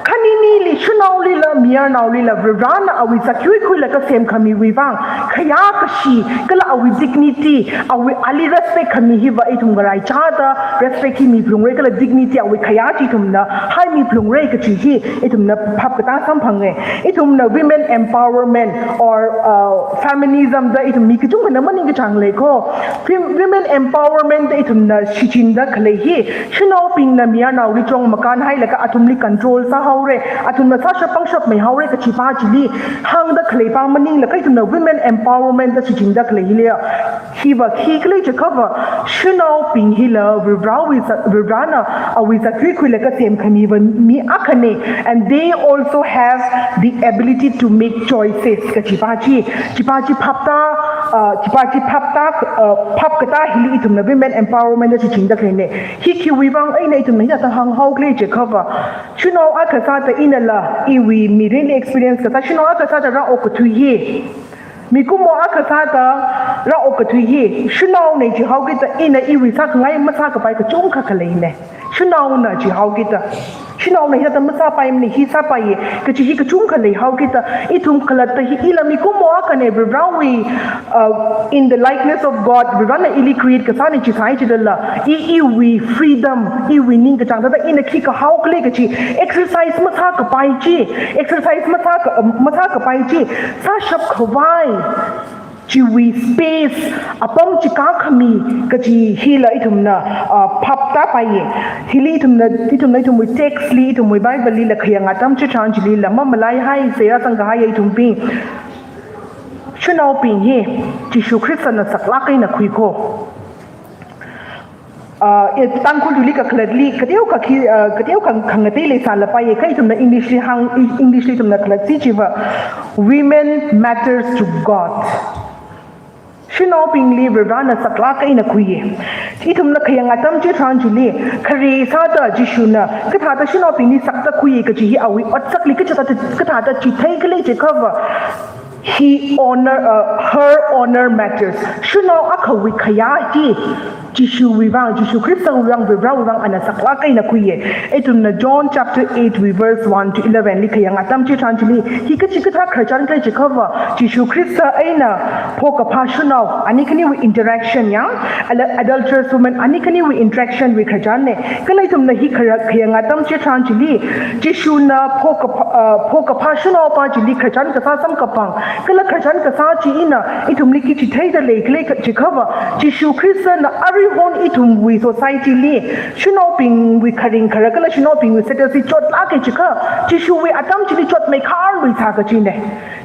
khaninili, shanaolila, mayarnaolila, Varivarana awui zatkhuikhuilaga semkhamiwui vang, khayā kashi, kala awui dignity, awui ali respect khami hiva ithum ngaraichāda respect hi miphalungra, kala dignity awui khayā chi ithumna haimiphalungra kachi hi ithumna phap katā samphanga. Ithumna women empowerment or, uh, feminism da ithum mi kachungkhana maningkachāng leiko. Fem-, women empowerment da ithumna shichinda khalei hi, shanaobingna mayarnaoli chong makānhailaga athumli control sāhaora, athumna sāshap pangshapmeihaora kachi pa chili hāngda khalei pa maningla, kha ithumna women empowerment da shichinda khalei hili, hiva khi khala chiakhava, shanaobing hila Varivarawui za-, Varivarana awui zatkhuikhuilaga semkhamiva mi akhana, and they also have the ability to make choices kachi pa chi, chi pa chi phap ta, uh, chi pa chi phap ta, uh, phap katā hili ithumna women empowerment da shichinda khaleina. Hi khiwui vang eina ithumna hithāda hānghao khala chiakhava, shanao akha sāda inala, iwui mirinli experience kasā, shanao akha sāda rāokkathui hi, mikumo akha sāda rāokkathui hi, shanaona chihaokida ina iwui sākhangai masākapai kachungkha khaleina. Shanaona chihaokida, shanaona hithāda masāpaimana, hi sāpaiya kachi hi kachungkha leihaokida, ithum khalatta hi ila mikumo akhana, Varivarawui, uh, in the likeness of God, Varivarana ili create kasāna chi sāi chilala, i, iwui freedom, iwui ningkachāng thāda ina khi kahao khala kachi, exercise masākapai chi, exercise masāka-, masākapai chi, sāshap khavai chiwui space, apam chi kākhami kachi hila ithumna, ah, phap tāpaiya. Hili ithumna, ithumna ithumwui text li, ithumwui Bible lila khayang atam chitharan chilila mamalaihaisa, rāzang kahaiya ithumbing. Shanaobing hi Jishu Khristana saklāk eina khuiko. Ah, i Tangkhul tuili kakhalatli, kateokha khi, ah, kateokha khangatei leisālapaiya, kha ithumna English li hāng, English li ithumna khalatsai chiva, "Women matters to God." Shanaobingli Varivarana saklāk eina khuiya. Ithumna khayang atam chitharan chili, khare sāda Jishuna kathāda shanaobingli sakta khuiya kachi hi awui otsakli kathāda, kathāda chithei khala chiakhava, he honor, uh, her honor matters. Shanao akhawui khayā hi Jishuwui vang, Jishu Khristawui vang, Varivarawui vang ana saklāk eina khuiya. Ithumna John chapter eight wui verse one to eleven li khayang atam chitharan chili, hi kachikathā khararchan khala chiakhava, Jishu Khrista eina phokaphā shanao, ani khaniwui interaction ya, ala-, adulterous woman, ani khaniwui interaction wui khararchanna. Kala ithumna hi khara-, khayang atam chitharan chili, Jishuna phokaphā, ah, phokaphā shanao pa chili khararchan kasā samkaphang, kala khararchan kasā chi ina ithumli khi chitheida lei khala chiakhava, Jishu Khristana aruihon ithumwui society li shanaobingwui kharing kharar kala shanaobingwui status hi chotlāka chiakha, Jishuwui atam chili chotmeikhar luisā kachina.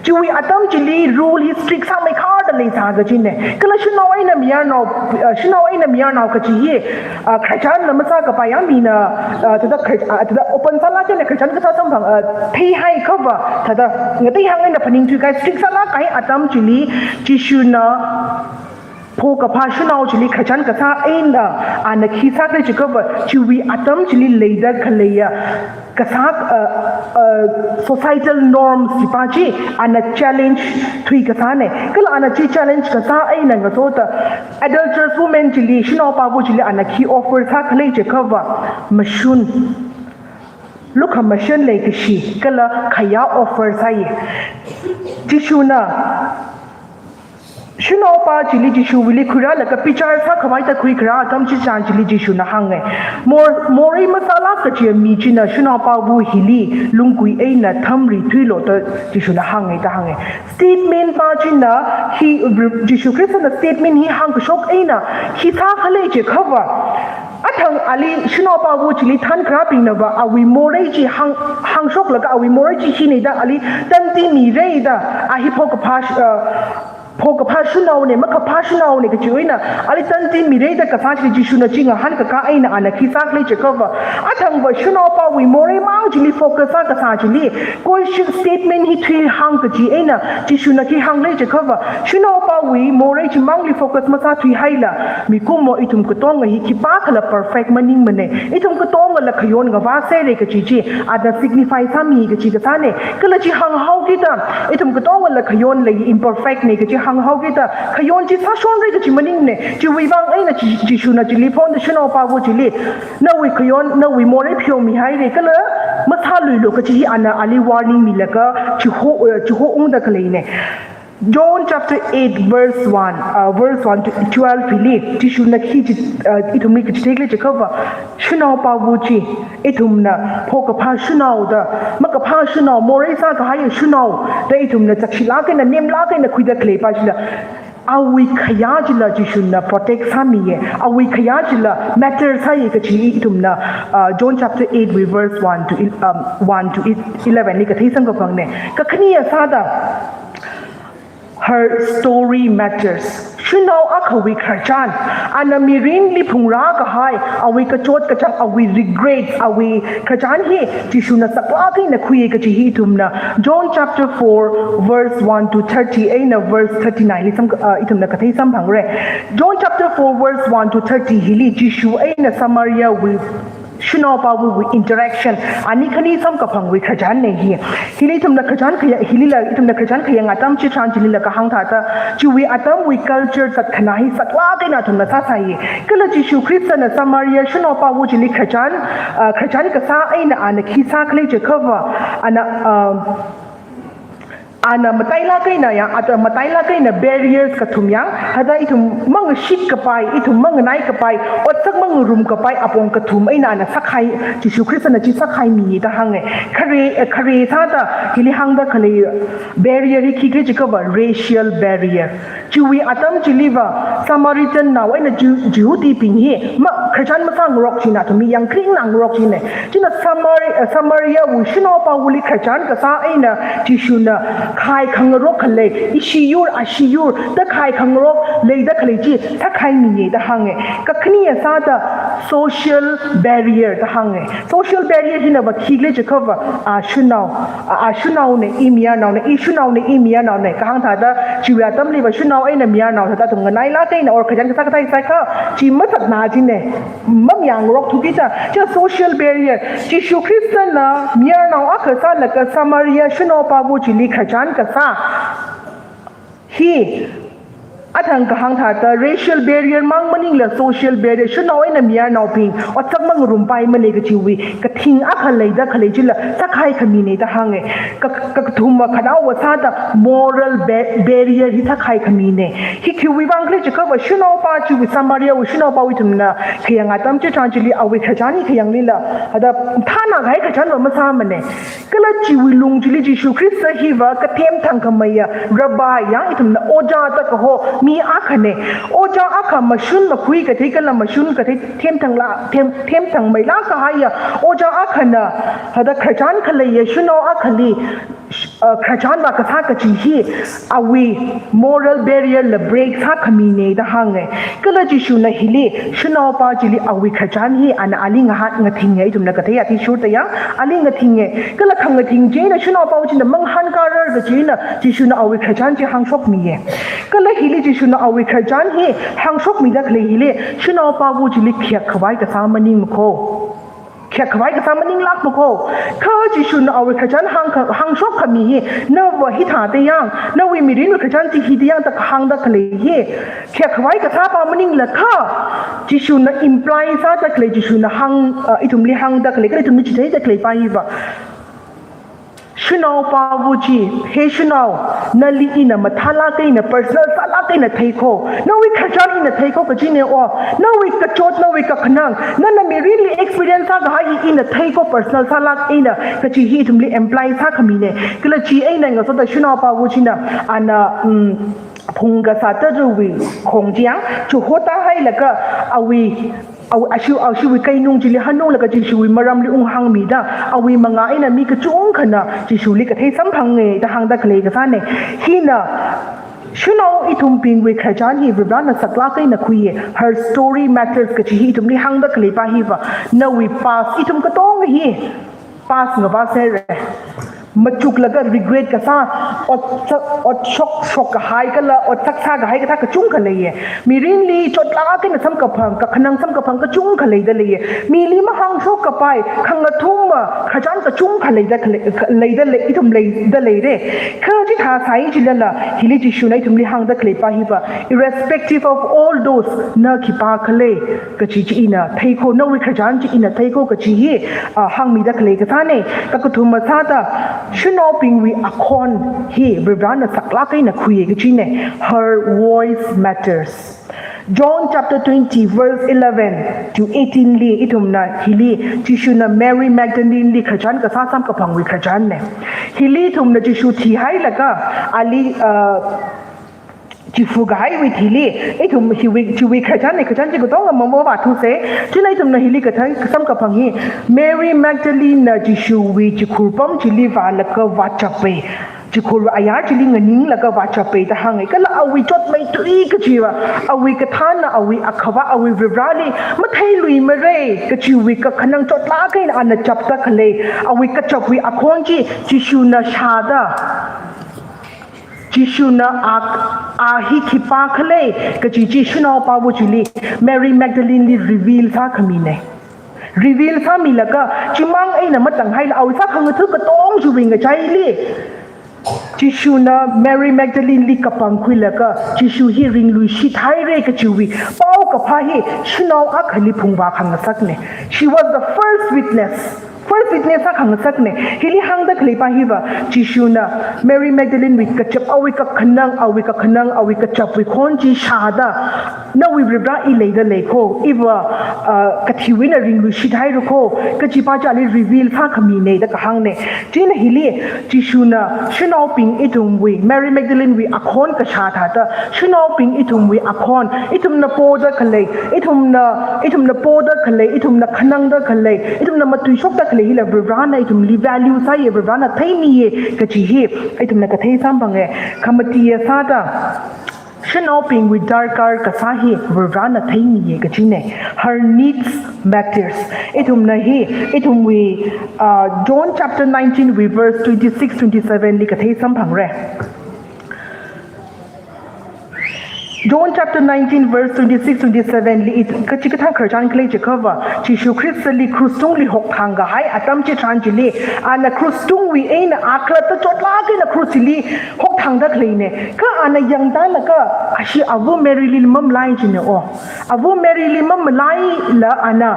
Chiwui atam chili rule hi strict sāmeikhar da leisā kachina. Kala shanao eina mayarnao, ah, shanao eina mayarnao kachi hi, ah, khararchanla masākapai ya, mina, ah, thāda khar-, ah, thāda open sālāk eina khararchan kasā samphang, ah, theihaiakhava, thāda ngateihāng eina phaningthuikahai, strict sālāk kahai atam chili, Jishuna phokaphā shanao chili khararchan kasā eina, ana khi sā khala chiakhava, chiwui atam chili leida khaleiya kasā, uh, uh, societal norms chi pa chi ana challenge thui kasāna. Kala ana chi challenge kasā eina ngasoda adulterous woman chili, shanao pava chili ana khi offer sā khala chiakhava, mashun, lukhamashan leikashi kala khayā offer sāya. Jishuna Shanaopa chili Jishuwuili khuirālaga bichar sākhavai da khuikharā atam chitharan chili Jishuna hānga. Mor-, morei masālāk kachi mi china shanaopawu hili lunggui eina thamri thuilu da Jishuna hānga da hānga. Statement pa china hi, Jishu Khristana statement hi hāngkashok eina, hi sākhalei chiakhava, athang ali shanaopawu chili thankharābingnava awui morei chi hāng, hāngshoklaga awui morei chi hina da ali tandi mira da, a hi phokaphā, uh, phokaphā shanaona, makaphā shanaona kachi eina ali tandi mira da kasā chili Jishuna chi ngahānkakā eina ana khi sākhalei chiakhava, athangva shanaopawui morei mang chili focus sākasā chili, question statement hi thuihāng kachi eina Jishuna khi hānglei chiakhava, shanaopawui morei chimangli focus masāthuihaila, mikumo ithum katonga hi khipākhala perfect maningmana. Ithum katongala khayon ngavāsera kachi chi, ana signify sāmi kachi kasāna. Kala chi hānghao kida, ithum katongala khayonla imperfect na kachi hānghao kida, khayon chi sāshonra kachi maningmana. Chiwui vang eina chi, Jishuna chili phongda shanaopawu chili, nawui khayon, nawui morei pheomihaira, kala masāluilu kachi hi ana ali warning milaga chiho, uh, chiho ungda khaleina. John chapter eight verse one, uh, verse one to twelve hili, Jishuna khi chi, uh, ithumli kachi theikhalei chiakhava, shanaopawu chi, ithumna phokaphā shanao da, makaphā shanao, morei sākahai shanao da ithumna chakshilāk eina, nemlāk eina khuida khalei pa chila, awui khayā chila Jishuna protect sāmiya, awui khayā chila matter sāya kachi ithumna, uh, John chapter eight wui verse one to el-, um, one to eleven li kathei samkaphangna. Kakhane sāda, her story matters. Shanao akhawui khararchan, ana mirinli phungrākahai, awui kachot kachāng, awui regrets, awui khararchan hi Jishuna saklāk eina khuiya kachi hi ithumna John chapter four verse one to thirty eina verse thirty-nine li sam, uh, ithumna kathei samphangra. John chapter four verse one to thirty hili Jishu eina Samariawui shanaopawuwui interaction, ani khani samkaphangwui khararchanna hi. Hili ithumna khararchan khaya-, hilila ithumna khararchan khayang atam chitharan chilila kahāng thāda, chiwui atamwui culture zatkhanā hi saklāk eina athumna sāsāya. Kala Jishu Khristana Samaria shanaopawu chili khararchan, ah, khararchan kasā eina ana khi sākhalei chiakhava, ana, ah, ana matailāk eina ya, ata matailāk eina barriers kathum yang, hithāda ithum mangashitkapai, ithum manganai kapai, otsak mangarum kapai apong kathum eina ana sakhai, Jishu Khristana chi sakhaimiya da hānga. Khare, khare sāda hili hāngda khalei barrier hi khikhala chiakhava racial barrier. Chiwui atam chiliva Samaritan nao eina Ju-, Jihudibing hi ma, khararchan masāngarok china, athum mi yangkharing ngarok china. China Samari-, eh, Samariawui shanaopawuli khararchan kasā eina Jishuna khai khangarok khalei, ishi yur, ashi yur da khai khangarok leida khalei chi sakhaimiya da hānga. Kakhane sāda social barrier da hānga. Social barrier hinava khikhala chiakhava, ah, shanao, ah, ah, shanaona, i mayarnaona, i shanaona, i mayarnaona kahāng thāda, chiwui atamliva shanao eina mayarnao thāda athum nganailāk eina or khararchan kasā kathā sākha, chi masatna china, mamayāngarok thuki da, chi social barrier. Jishu Khristana mayarnao akha sālaga Samaria shanaopawu chili khararchan kasā hi, athang kahāng thāda racial barrier mang maningla social barrier, shanao eina mayarnaobing otsak mangarumpaimana kachiwui kathing akha leida khalei chila sakhai khamina da hānga. Ka, ka, kathumva khanaowa sāda moral ba-, barrier hi sakhai khamina. Hi khiwui vangkhala chiakhava shanaopa chiwui, Samariawui shanaopawu ithumna khayang atam chitharan chili awui khararchan hi khayanglila, hithāda thānakahai khararchanva masāmana. Kala chiwui lung chili Jishu Khrista hiva kathem thangkhameiya, Rabbi yang ithumna ojā da kaho mi akhana. Ojā akha mashun makhui kathei kala mashun kathei themthangla, them, themthangmeilāk kahaiya ojā akhana, hithāda khararchan khaleiya shanao akhali, uh, khararchanva kasā kachi hi awui moral barrier la break sākhamina da hānga. Kala Jishuna hili shanaopa chili awui khararchan hi ana ali ngaha-, ngathinga, ithumna kathei athishurda yang ali ngathinga. Kala khangathing china shanaopawu china mangahānkarar kachina Jishuna awui khararchan chi hāngshokmiya. Kala hili Jishuna awui khararchan hi hāngshokmida khalei hili shanaopawu chili khayākkhavai kasā maningmakho. Khayākkhavai kasā maninglākmakho. Kha Jishuna awui khararchan hāng kha-, hāngshokkhami hi, nava hithāda yang, nawui mirinwui khararchan chi hithāda yang da kahāngda khalei hi khayākkhavai kasāpa maningla kha, Jishuna imply sāda khalei, Jishuna hāng, uh, ithumli hāngda khalei, kala ithumli chitheida khaleipa hiva, Shanao pāva chi, he shanao, nali ina mathālāk eina, personal sālāk eina theikho. Nawui khararchan ina theikho kajine o. Nawui kachot, nawui kakhanang, nana mirinli experience sākahai hi ina theikho, personal sālāk eina, kachi hi ithumli imply sākhamine. Kala chieina ngasoda shanao pāva china, ana, mm, phung kasā tara̱wui khong chiyang, chihotā hailaga awui, aw-, ashiwui, ashiwui keinung chili hanunglaga Jishuwui maramli unghāngmida, awui mangā eina mi kachungkhana Jishuli kathei samphange da hāngda khalei kasāne. Hina, shanao ithumbingwui khararchan hi Varivarana saklāk eina khuiye, her story matters kachi hi ithumli hāngda khalei pa hiva, nawui past ithum katonga hi, past ngavā sere. Machuklaga regret kasā, ot sa-, ot shok, shok kahai kala, ot sak sākahai kathā kachungkha leiye. Mirinli chotlāk eina samkaphang, kakhanang samkaphang kachungkha leida leiye. Mili mahāngshok kapai, khangathumma, khararchan kachungkha leida khalei, leida lei, ithum leida leire. Kha chithā sāi chilala, hili Jishuna ithumli hāngda khalei pa hiva, irrespective of all those, na khipā khalei, kachi chi ina theikho, nawui khararchan chi ina theikho kachi hi, ah, hāngmida khalei kasāne. Kakathuma sāda, shanaobingwui akhon hi Varivarana saklāk eina khuiye kachine. Her voice matters. John chapter twenty, verse eleven to eighteen li ithumna hili, Jishuna Mary Magdalene li khararchan kasā samkaphangwui khararchanne. Hili ithumna Jishu thihailaga, ali, ah, chifu kahaiwui thili, ithum hiwui, chiwui khararchan, khararchan chi katonga mamavāthuse, chieina ithumna hili kathei samkaphang hi, Mary Magdalene na Jishuwui chikhur pam chili vālaga vāchape, chikhur ayar chili nganinglaga vāchape da hānge, kala awui chotmeithui kachiva, awui kathānna, awui akhava, awui Varivarali matheiluimare, kachiwui kakhanang chotlāk eina ana chapda khalei, awui kachapwui akhon chi, Jishuna shāda. Jishuna a, a hi khipā khalei, kachi chi shanao pāva chili, Mary Magdalene li reveal sākhamine. Reveal sāmilaga, chimang eina matang haila awui sākhangatha katong chiwui ngachaili, Jishuna Mary Magdalene li kapangkhuilaga, Jishu hi ringluishit haire kachiwui paokaphā hi, shanao akhali phungvā khangasakne. She was the first witness. First witness sākhangasakne. Hili hāngda khalei pa hiva, Jishuna Mary Magdalene wui kachap, awui kakhanang, awui kakhanang, awui kachapwui khon chi shāda, nawui Varivara i leida leikho, iva, ah, kathiwui eina ringluishit haira kho, kachi pa chi ali reveal sākhamine da kahāngne. Chieina hili, Jishuna shanaobing ithumwui, Mary Magdalene wui akhon kashā thāda, shanaobing ithumwui akhon, ithumna poda khalei, ithumna, ithumna poda khalei, ithumna khanangda khalei, ithumna matuishokda khalei hila Varivarana ithumli value sāye, Varivarana theimiye, kachi hi, ithumna kathei samphange, khamatiya sāda, shanaobingwui darkar kasā hi Varivarana theimiye kachine. Her needs matters. Ithumna hi, ithumwui, ah, John chapter nineteen wui verse twenty-six, twenty-seven li kathei samphangre. John chapter nineteen verse twenty-six, twenty-seven li it-, kachikathā khararchan khalei chiakhava, Jishu Khristali krus tungli hokthang kahai atam chitharan chili, ana krus tungwui eina akhalatta chotlāk eina krus chili hokthangda khaleine. Kha ana yangtālaga, ashi ava Mary li mamalai chine o. Ava Mary li mamalaila ana,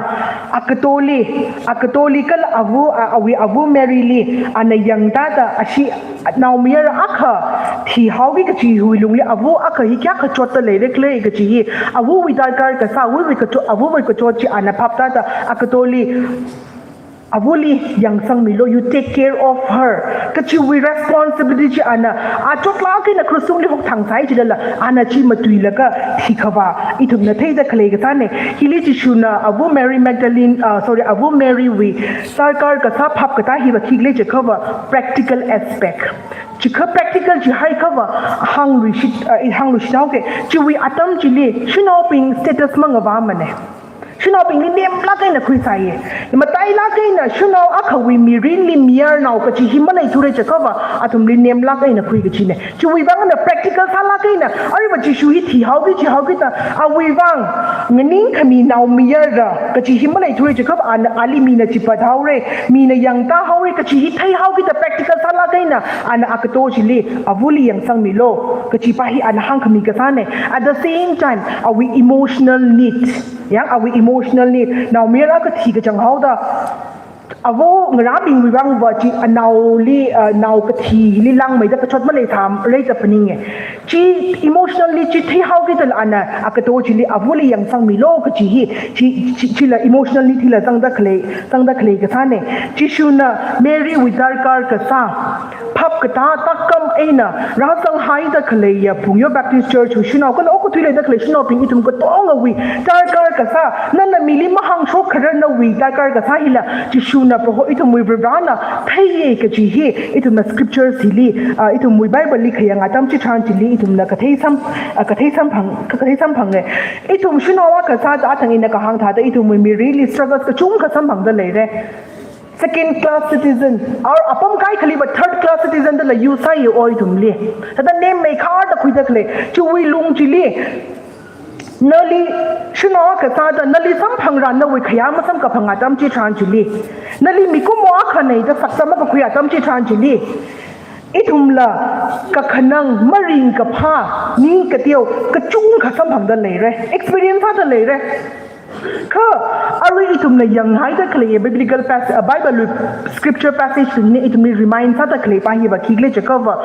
akatoli, akatoli kala ava, a, awui ava Mary li, ana yangtāda, ashi naomayara akha thihaoki kachiwui lungli ava akha hi kayākha chotda leira khala kachi hi, avawui darkar kasā, avawui kacho-, avawui kachot chi ana phaptāda, akatoli, avali yangsangmilu, you take care of her. Kachiwui responsibility chi ana, a chotlāk eina krus tungli hokthang sai chilala, ana chi matuilaga thikhavā, ithumna theida khalei kasāne. Hili Jishuna ava Mary Magdalene, ah, sorry, ava Mary wui darkar kasā phap katā hiva khi khalei chiakhava, practical aspect. Chikha practical chihaikhava, hāngluishit, ah, hāngluishit haoke, chiwui atam chili, shanaobing status mangavāmane. Shanaobingli nemlāk eina khuisāye. Matailāk eina shanao akhawui mirinli mayarnao kachi hi maleithura chiakhava, athumli nemlāk eina khui kachine. Chiwui vang ana practical sālāk eina, aruiva Jishu hi thihaoki, thihaoki da, awui vang nganingkhami naomayara kachi hi maleithura chiakhava, ana ali mina chipat haore, mina yangtā haore, kachi hi theihaoki da practical sālāk eina, ana akato chili, avali yangsangmilu, kachi pa hi ana hāngkhami kasāne. At the same time, awui emotional need, yang awui emotional need, naomayara kathi kachang haoda, Avo ngarābingwui vangva chi anaoli, uh, nao kathili langmeida kachot maleisāmara da phaninge. Chi emotionally chi theihaokida la ana, agato chili avuli yangsangmilu kachi hi, chi, chi, chila emotionally thila zangda khalei, zangda khalei kasāne. Jishuna Mary wui darkar kasā phap katā tākkam eina rāzanghaida khaleiya Phungyo Baptist Church wui shanao kala okathui leida khalei shanaobing ithum katongawui darkar kasā, nana mili mahāngshok kharar nawui darkar kasā hila Jishuna Proho ithumwui Varivarana theiye kachi hi ithumna scriptures hili, ah, ithumwui Bible li khayang atam chitharan chili ithumna kathei sam, ah, kathei samphang, kathei samphange. Ithum shanao akha sāda athang ina kahāng thāda ithumwui mirili struggles kachungkha samphangda leire. Second class citizen, or apam kaikhaliva third class citizen dala yu sāi o ithumli. Thāda nemmei kharda khuida khalei, chiwui lung chili, nali shanao akha sāda, nali samphangra nawui khayā masamkaphang atam chitharan chili, nali mikumo akhane da sakta makakhui atam chitharan chili, ithumla kakhanang, maringkaphā, ning kateo kachungkha samphangda leire, experience sāda leire. Kha arui ithumna yanghaida khalei biblical pas-, uh, Bible scripture passage tungni ithumli remind sāda khalei pa hiva khikhala jiakhava,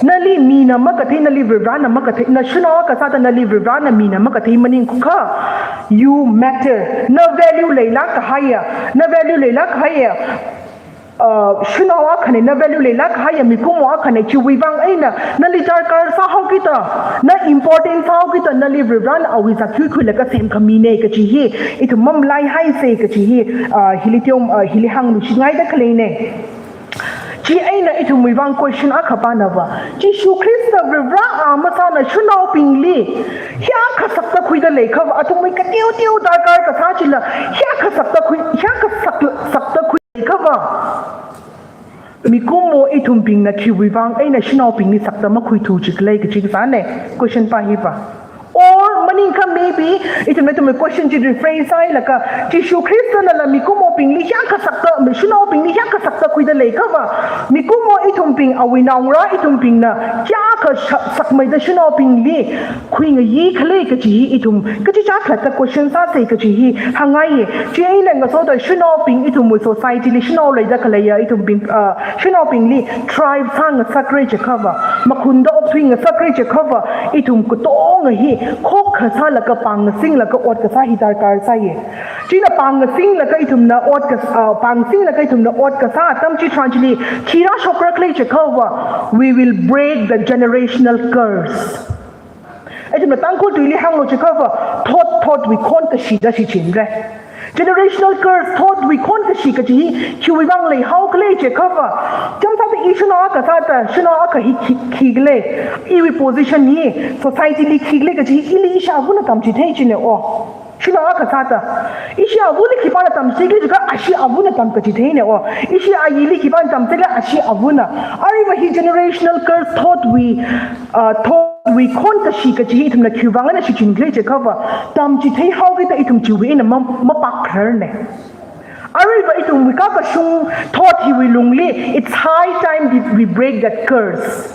nali mina makathei, nali Varivarana makathei, na shanao akha sāda nali Varivarana mina makathei maningkha, you matter. Na value leilāk kahaiya, na value leilāk kahaiya, uh, shanao akhane, na value leilāk kahaiya mikumo akhane, chiwui vang eina nali darkar sāhaokida, na important sāhaokida, nali Varivarana awui zat khuikhuilaga semkhamine kachi hi ithum mamalaihaise kachi hi, uh, hili teom, uh, hili hāngluishingaida khaleine. Chieina ithumwui vang question akha panava, Jishu Khrista Varivara a masāna shanaobingli hiyākha sakta khuida leikhava, athumwui kateo teo darkar kasā chila hiyākha sakta khui, hiyākha sak-, sakta khui leikhava, mikumo ithumbingna khiwui vang eina shanaobingli sakta makhuithu jikhala kachi kasāne, question pa hiva. Or maningkha maybe, ithumna ithumwui question chi rephrase sāhailaga, Jishu Khristanala mikumobingli hiyākha sakta, mi shanaobingli hiyākha sakta khuida leikhava, mikumo ithumbing, awui naongarā ithumbingna kayākha sha-, sakmeida shanaobingli khuingayi khala kachi hi ithum kachichā khalatta question sāsa kachi hi hāngngaiye. Chieina ngasoda shanaobing ithumwui society li shanao leida khaleiya ithumbing, ah, shanaobingli thrive sāngasakra jiakhava, makhunda okthuingasakra jiakhava, ithum katonga hi khokkha sālaga pāngngasinglaga ot kasā hi darkar sāye. China pāngngasinglaga ithumna ot kas-, ah, pāngngasinglaga ithumna ot kasā atam chitharan chili khi rāshokra khala jiakhava, we will break the generational curse. Ithumna Tangkhul tuili hānglu jiakhava, thot thotwui khon kashi da shichinra. Generational curse, thotwui khon kashi kachi hi khiwui vang leihao khala jiakhava, chānsāda i shanao akha sāda, shanao akha hi khi, khikhala, iwui position hi society li khikhala kachi hi ili ishi avana tamchithei chine o. Shanao akha sāda, ishi avali khipāna tamchithei jiakha ashi avana tamkachitheine o. Ishi ayili khipāna tamchithei jiakha ashi avana. Aruiva hi generational curse, thotwui, uh, thotwui khon kashi kachi hi ithumna khiwui vang eina shichin khala jiakhava, tamchitheihaokida ithum chiwui eina ma-, mapākrarne. Aruiva ithumwui kakashung thot hiwui lungli, it's high time that we break that curse.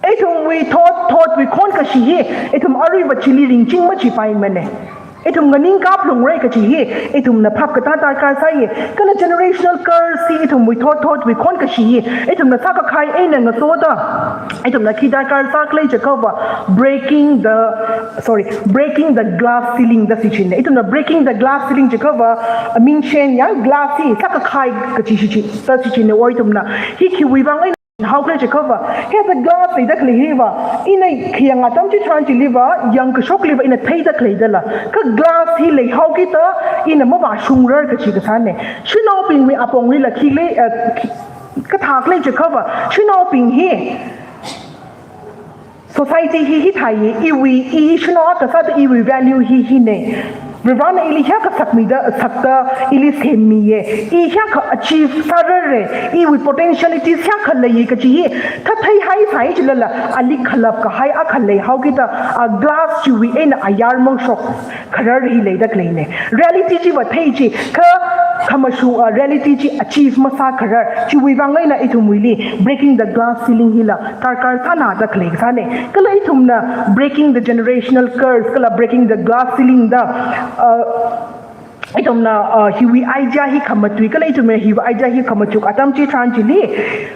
Ithumwui thot, thotwui khon kashi hi, ithum aruiva chili ringching machipaimane. Ithum nganingkap lungra kachi hi ithumna phap katā darkar sāye. Kala generational curse hi ithumwui thot, thotwui khon kashi hi ithumna sākakhai eina ngasoda ithumna khi darkar sākhala jiakhava, breaking the, sorry, breaking the glass ceiling da shichinne. Ithumna breaking the glass ceiling jiakhava, a, mingchen ya glass hi sākakhai kachi shichi, da shichinne o ithumna. Hi khiwui vang eina haokhala jiakhava, hiya glass leida khalei hiva, ina khayang atam chitharan chiliva, yangkashokliva ina theida khalei dala. Kha glass hi leihaokida ina mavāshungrar kachi kasāne. Shanaobingwui aponglila khikhala, eh, khi, kathā khala jiakhava, shanaobing hi, society hi hithāye, iwui, i shanao akha sāda iwui value hi hine. Varivarana ili hiyākha sakmida, sakta ili semmiye. I hiyākha achieve sārare. Iwui potentialities hiyākha leiye kachi hi thatheihaisai chilala, ali khalap kahai akha leihaokida, a glass chiwui eina ayar mangshok kharar hi leida khaleine. Reality chiva thei chi, kha khamashu, a, reality chi achieve masākharar. Chiwui vang eina ithumwuili breaking the glass ceiling hila darkar sāna da khalei kasāne. Kala ithumna breaking the generational curse, kala breaking the glass ceiling da, uh, ithumna, uh, hiwui idea hi khamatui kala ithumna hiwui idea hi khamachuk atam chitharan chili,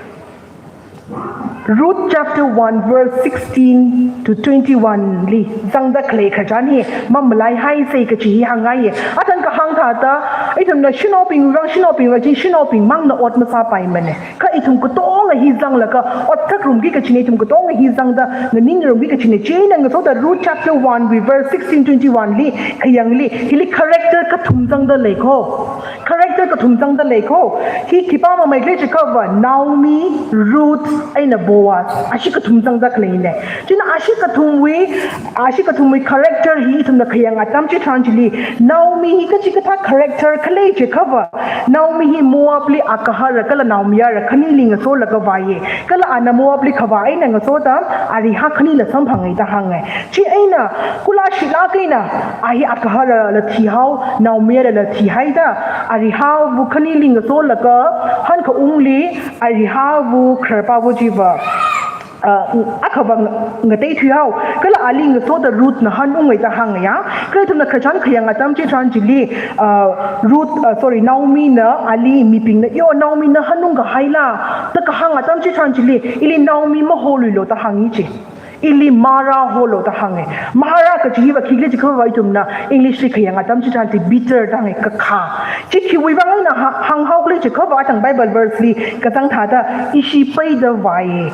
Ruth chapter one verse sixteen to twenty-one li zangda khalei khararchan hi mamalaihaisei kachi hi hāngngaiye. Athang kahāng thāda, ithumna shanaobing vang, shanaobing vang, shanaobing mangna ot masāpaimane. Kha ithum katonga hi zanglaga ot khakrumki kachine, ithum katonga hi zangda nganingrumki kachine. Chieina ngasoda Ruth chapter one wui verse sixteen, twenty-one li, khayangli, hili character kathum zangda leiko. Character kathum zangda leiko. Hi khipā mamei khalei chiakhava, Naomi, Ruth, eina Boaz. Ashi kathum zangda khaleine. Chieina ashi kathumwui, ashi kathumwui character hi ithumna khayang atam chitharan chili, Naomi hi kachikathā character khalei chiakhava, Naomi hi Moabli akahara kala naomayara khanili ngasolaga vāye. Kala ana Moabli khavā eina ngasoda arihā khanila samphanga da hānge. Chieina, kula shilāk eina, a hi akaharala thihao, naomayarala thihaida, arihāva khanili ngasolaga, hankaungli, arihāva khararpāva chiva, uh, akhava ngateithuihao, kala ali ngasoda Ruthna hanunge da hānga ya. Kala ithumna khararchan khayang atam chitharan chili, uh, Ruth, uh, sorry, Naomina ali mibingna, yo, Naomina hanungkahaila, da kahāng atam chitharan chili, ili Naomi maholuilo da hāngi chi. Ili Mara holo da hānge. Mara kachi hiva khikhala chiakhava ithumna English li khayang atam chitharan chi bitter da hānge, kakha. Chi khiwui vang eina hā-, hānghao khala chiakhava athang Bible verse li kazang thāda, ishi peida vāye.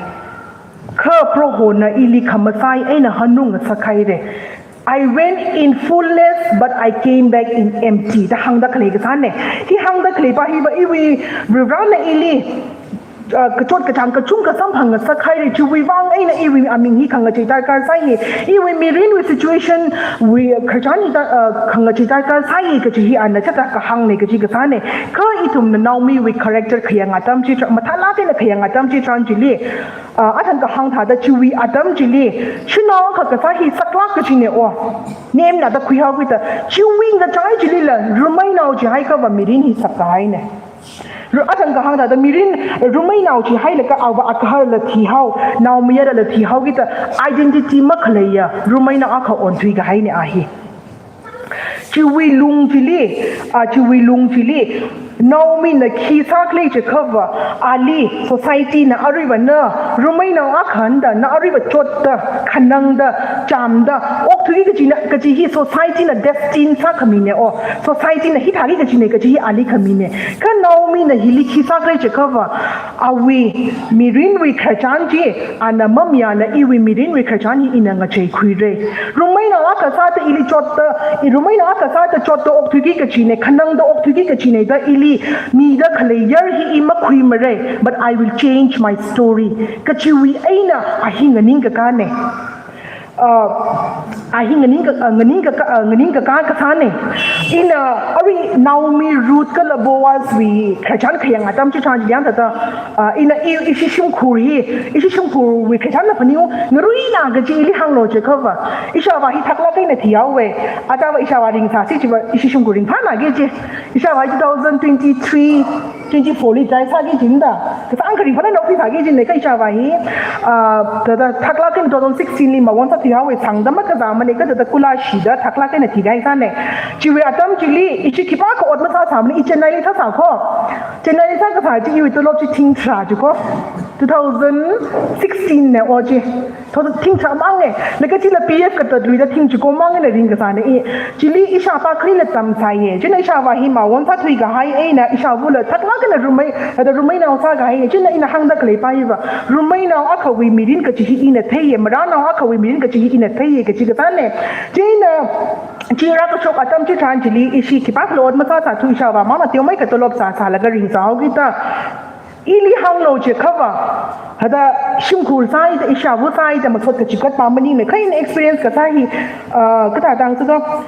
Kha Prohona ili khamasai eina hanungngasakhaire. I went in fullness, but I came back in empty. Da hāngda khalei kasāne. Hi hāngda khaleipa hiva iwui Varivarana ili, uh, kachot kachāng kachungkha samphangngasakhaire, chiwui vang eina iwui aming hi khangachei darkar sāye. Iwui mirinwui situation wui khararchan hi da, uh, khangachei darkar sāye kachi hi ana chata kahāngne kachi kasāne. Kha ithumna Naomiwui character khayang atam chitharan, mathālāk eina khayang atam chitharan chili, uh, athang kahāng thāda chiwui atam chili, shanao akha kasā hi saklāk kachine o. Nemna da khuihaokida, chiwui ngachai chilila, rumeinao chihaiakhava mirin hi sakkahaine. Ru-, athang kahāng thāda mirin, rumeinao chihailaga ava akaharala thihao, naomayarala thihaokida, identity makhaleiya rumeinao akha onthuikahaine a hi. Chiwui lung chili, a, chiwui lung chili, Naomina khi sākhala chiakhava, ali society na aruiva na, rumeinao akhana da, na aruiva chotda, khanangda, chamda okthuiki kachina, kachi hi society na destined sākhamine o. Society na hithāki kachine kachi hi ali khamine. Kha Naomina hili khi sākhala chiakhava, awui mirinwui khararchan chi, ana mamayāla iwui mirinwui khararchan hi ina ngacheikhuire. Rumeinao akha sāda ili chotda, i rumeinao akha sāda chotda okthuiki kachine, khanangda okthuiki kachine da ili mida khalei yar hi i makhuimare, but I will change my story. Kachiwui eina a hi nganingkakāne. Uh, a hi nganingka-, uh, nganingkaka-, uh, nganingkakā kasāne. Ina arui Naomi, Ruth kala Boaz wui khararchan khayang atam chitharan chili yang thāda, uh, ina i, ishi shimkhur hi, ishi shimkhurwui khararchanla phaningu, ngaruina kachi ili hānglu chiakhava, ishāvā hi thaklāk eina thihaowe. Athāva ishāvā ringsāsi chiva ishi shimkhur ringphānāki chi. Ishāvā hi two thousand twenty-three, twenty-four li chai sāki china da. Kasāngkha ringphānānao khi sāki chine kha ishāvā hi, ah, thāda thaklāk eina two thousand sixteen li mawon sāthuihaowe, sangda makazāmane kha thāda kula shida thaklāk eina thikahai sāne. Chiwui atam chili, ishi khipākha ot masāsāmane, i Chennai li sāsā ko. Chennai li sākasā chi iwui tolop chi thing tharā chi ko. Two thousand sixteen ne o chi. Thot thing tharā mange, laga chila P F katatluida thing chiko mange na ringkasāne i. Chili ishāvā khalila tamsāye. China ishāvā hi mawon sāthuikahai eina ishāvāla thaklāk eina rumei, thāda rumeinao sākahai. China ina hāngda khaleipa hiva, rumeinao akhawui mirin kachi hi ina theiye, maranao akhawui mirin kachi hi ina theiye kachi kasāne. China chi rākashok atam chitharan chili ishi khipākhala ot masāsāthu, ishāvā mamāteomeikha tolop sāsālaga ringzāhaokida. Ili hānglu chiakhava, thāda shimkhur sāida, ishāvā sāida masot kachigatpa maningmane, kha ina experience kasā hi, ah, kathāda hāngsāda,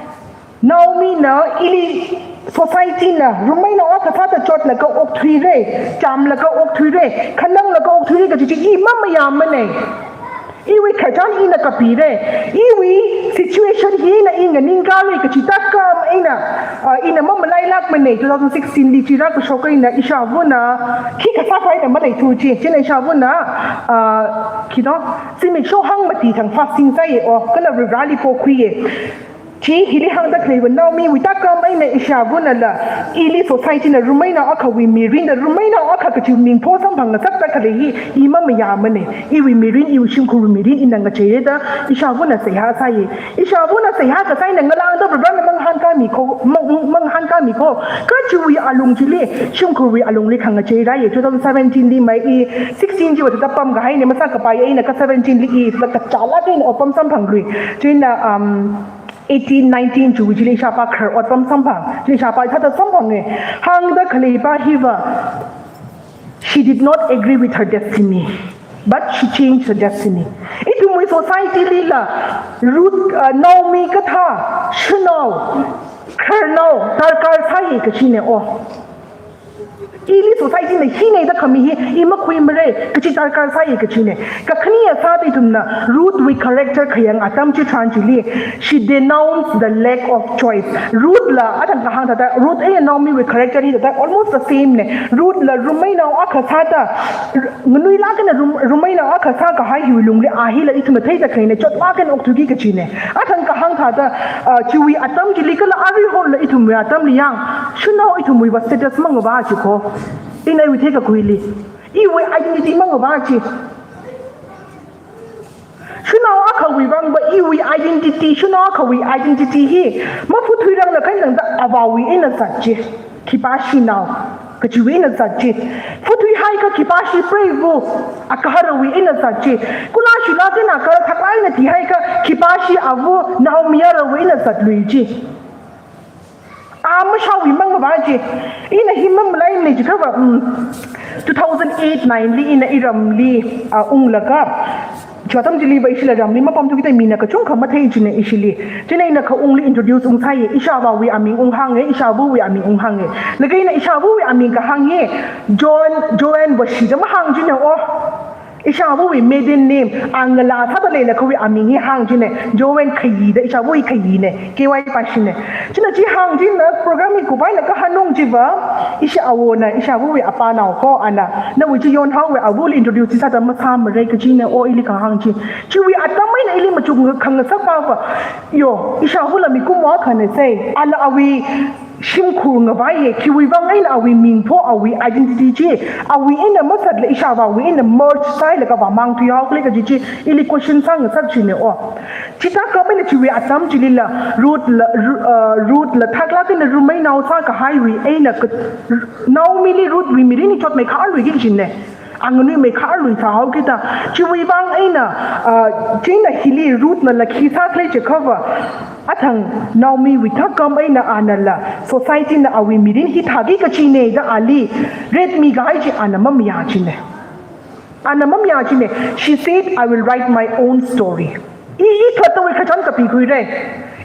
Naomina ili society na, rumeinao akha sāda chotlaga okthuire, chamlaga okthuire, khananglaga okthuire kachi chi i mamayāmane. Iwui khararchan ina kapire, iwui situation hi ina i nganingkare kachi tākam eina, ah, ina mamalailākmane. Two thousand sixteen li chi rākashok eina ishāvāna khikha sākhavai eina maleithu chi. China ishāvāna, ah, khi do, zimiksho hangmati thang fasting sāye o, kala Varivarali pokhuiye. Chi hili hāngda khaleiva Naomiwui tākam eina ishāvānala, ili society na rumeinao akhawui mirinda rumeinao akha kachi mingpho samphang ngasakta khalei hi, i mamayāmane, iwui mirin, iwui shimkhurwui mirin ina ngacheida, ishāvāna seihā sāye. Ishāvāna seihā kasā eina ngalāngda Varena mangahānkāmi kho, mang, mangahānkāmi kho. Kha chiwui alung chili, shimkhurwui alungli khangacheirāye. Two thousand seventeen li mai i sixteen chiva thāda pamkahaine, masākapai eina kha seventeen li i thāda kachālāk eina otpam samphanglui. Chieina, um, eighteen, nineteen chiwui chili ishāvā khar otpam samphang. Chili ishāvā thāda samphange. Hāngda khaleiva hiva, she did not agree with her destiny, but she changed her destiny. Ithumwui society lila, Ruth, uh, Naomi kathā, shanao, kharnao, darkar sāye kachine o. Ili society na hine da khami hi, i makhuimare, kachi darkar sāye kachine. Kakhane sāda ithumna, Ruthwui character khayang atam chitharan chili, she denounced the lack of choice. Ruth la, athang kahāng thāda, Ruth eina Naomiwui character hi thāda almost the same ne. Ruth la rumeinao akha sāda, r-, nganuilāk eina rum-, rumeinao akha sākahai hiwui lungli a hila ithumna theida khaleine, chotlāk eina okthuiki kachine. Athang kahāng thāda, ah, chiwui atam chili kala aruihonla ithumwui atamli yang, shanao ithumwuiva status mangavā chi kho. Ina iwui theikakhuili, iwui identity mangavā chi. Shanao akhawui vangva iwui identity, shanao akhawui identity hi maphutthuirangla khanangda avāwui eina zat chi, khipāshinao kachiwui eina zat chi. Phutthuihaikha khipāshi preiva, agaharawui eina zat chi. Kula shila tena kara thaklāk eina thihaikha khipāshi ava Naomi arawui eina zatlui chi. A mashāwui mangavā chi. Ina hi mamalaimane jiakhava, mm, two thousand eight nine li ina iramli, ah, unglaga, chi atam chiliva ishila ramli mapamthu kida mina kachungkha mathei chine ishili. Chieina ina kha ungli introduce ungsāye, ishāvāwui aming unghānge, ishāvawui aming unghānge. Laga ina ishāvawui aming kahānge, Joan, Joan Vashi da mahāng chine o. Ishāvawui maiden name, a ngalā sāda leilakhawui aming hi hāng chine, Joan Khayi da, ishāvawui Khayine, K Y Pashine. China chi hāng china program hi kuphaina kahānung chiva, ishi awona, ishāvawui apānao kho ana, nawui chi yonhaowe, avali introduce sāda masāmare kachine o ili kahāng chi. Chiwui atam eina ili machuk khangasak pava, yo, ishāvala mikumo akhane sai, ala awui shimkhur ngavaiye, khiwui vang eina awui mingpho, awui identity chi, awui eina mazatla ishāvāwui eina merge sālaga vāmang thuihao khalei kaji chi, ili question sāngasak chine o. Chithākha eina chiwui atam chilila, Ruth la, Ru-, uh, Ruth la thaklāk eina rumeinao sākahaiwui eina ka, Naomili Ruthwui mirin hi chotmeikharluiki kachine. Anganui meikharlui sāhao kida, chiwui vang eina, ah, chieina hili Ruth nala khi sākhalei jiakhava, athang Naomiwui thākam eina anala, society na awui mirin hi thāki kachine da ali, ret mikahai chi ana mamayā chine. Ana mamayā chine. She said, "I will write my own story." I, i khatawui khachan kapikhuire.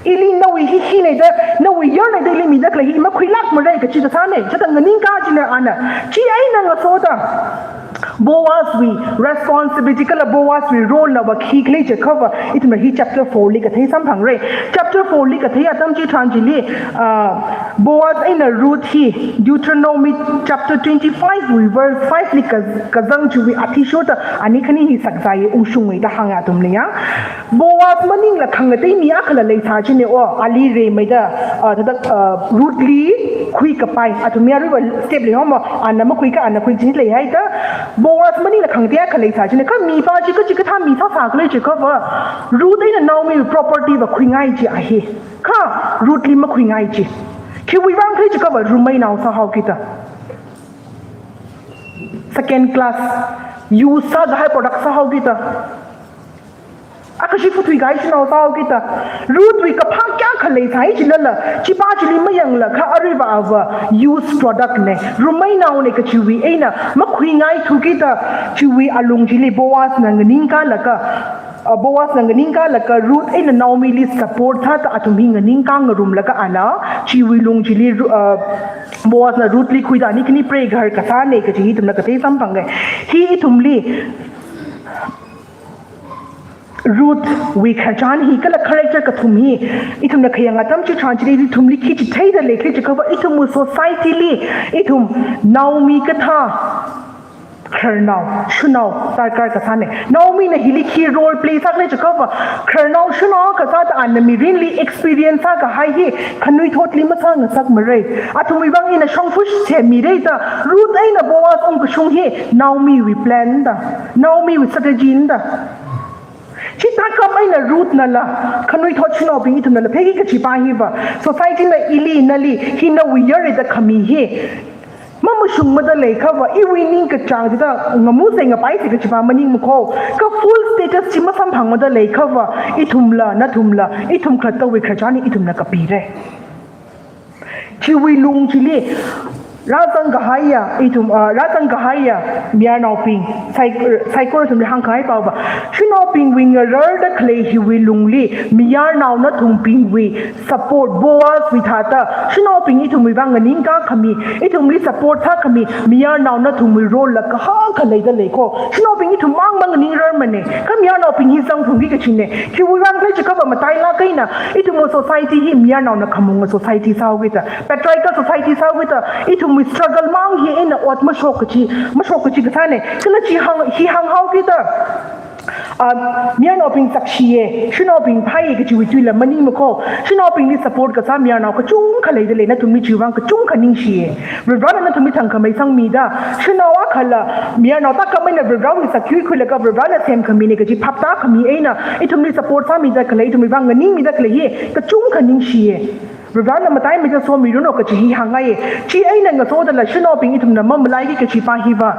Ili nawui hi hine da, nawui yarne da ili mida khalei hi makhuilākmare kachi da sāne. Chithāda nganingka chine ana. Chi eina ngasoda Boazwui responsibility kala Boazwui role nava khikhalei jiakhava, ithumna hi chapter four li kathei samphangre. Chapter four li kathei atam chitharan chili, ah, Boaz eina Ruth hi Deuteronomy chapter twenty-five wui verse five li kaz-, kazang chiwui athishurda ani khani hi sakzai ungshungwui da hānga athumli ya. Boaz maningla khangatei mi akhala leisā chine o, ali reimeida, ah, thāda, ah, Ruth li khuikapai, athum ya riva step li homo, ana makhuika ana khui chi leihaida, Boaz maningla khangatei akha leisā chine, kha mipā chi kachi kathā mi sāsā khalei jiakhava, Ruth eina Naomi property va khuingai chi a hi. Kha Ruth li makhuingai chi. Khiwui vang khalei jiakhava rumeinao sāhao kida. Second class, use sākahai product sāhao kida. Akhashi phutthuikahai shanao sāhao kida. Ruthwui kaphā kayākha leisai chilala, chipā chili mayanglakha aruiva ava use product ne. Rumeinaone kachiwui eina makhuingaithu kida, chiwui alung chili Boazna nganingkalaga, ah, Boazna nganingkalaga Ruth eina Naomili support sāda athum hi nganingka ngarumlaga ana, chiwui lung chili Ru-, ah, Boazna Ruthli khuida ani khani pray kahar kasāne kachi hi ithumna kathei samphange. Hi ithumli Ruthwui khachan hi kala character kathum hi ithumna khayang atam chitharan chili ithumli khi chitheida leikhala jiakhava ithumwui society li ithum Naomi kathā khararnao, shanao darkar kasāne. Naomina hili khi role play sākhala jiakhava, khararnao shanao kasāda ana mirinli experience sākahai hi khanuithotli masāngasakmara. Athumwui vang ina shongfa semmirada, Ruth eina Boaz ungkashung hi Naomiwui plan da, Naomiwui strategy da. Chi thākam eina Ruth nala, khanuithot shanaobing ithumnala pheki kachipa hiva, society na ili nali, hi nawui yarda khami hi mamashungmada leikhava, iwui ningkachāng chida ngamusa ngapaisa kachipa maningmakho. Kha full status chi masamphangmada leikhava, ithumla, nathumla, ithum khalattawui khararchan hi ithumna kapira. Chiwui lung chili, rāzang kahaiya, ithum, ah, rāzang kahaiya mayarnaobing, sai-, saikora ithumli hāngkahai paova, shanaobingwui ngararda khalei hiwui lungli, mayarnao nathumbingwui support, Boazwui thāda, shanaobing ithumwui vang nganingkā khami, ithumli support sākhami, mayarnao nathumwui role la kahak khalei da leikho. Shanaobing ithum mang mang nganingrarmane, kha mayarnaobing hi zangphungki kachine. Khiwui vang khala jiakhava matailāk eina, ithumwui society hi mayarnaona khamunga society sāhaokida, patriarchal society sāhaokida, ithumwui struggle mang hi eina ot mashok kachi, mashok kachi kasāne. Kala chi hāng, hi hānghaokida, ah, mayarnaobing sakshiye, shanaobing phāye kachiwui tuila maningmakho. Shanaobingli support kasā mayarnao kachungkha leida lei, nathumli chiwui vang kachungkha ningshiye. Varivarana nathumli thangkhamei sangmida, shanao akhala mayarnao thākam eina Varivarawui sakkhui khuilaga Varivarana semkhamine kachi phaptākhami eina ithumli support sāmida khalei, ithumwui vang nganingmida khalei hi kachungkha ningshiye. Varivarana mataimeida somiranu kachi hi hāngngaiye. Chieina ngasodala shanaobing ithumna mamalaiki kachipa hiva,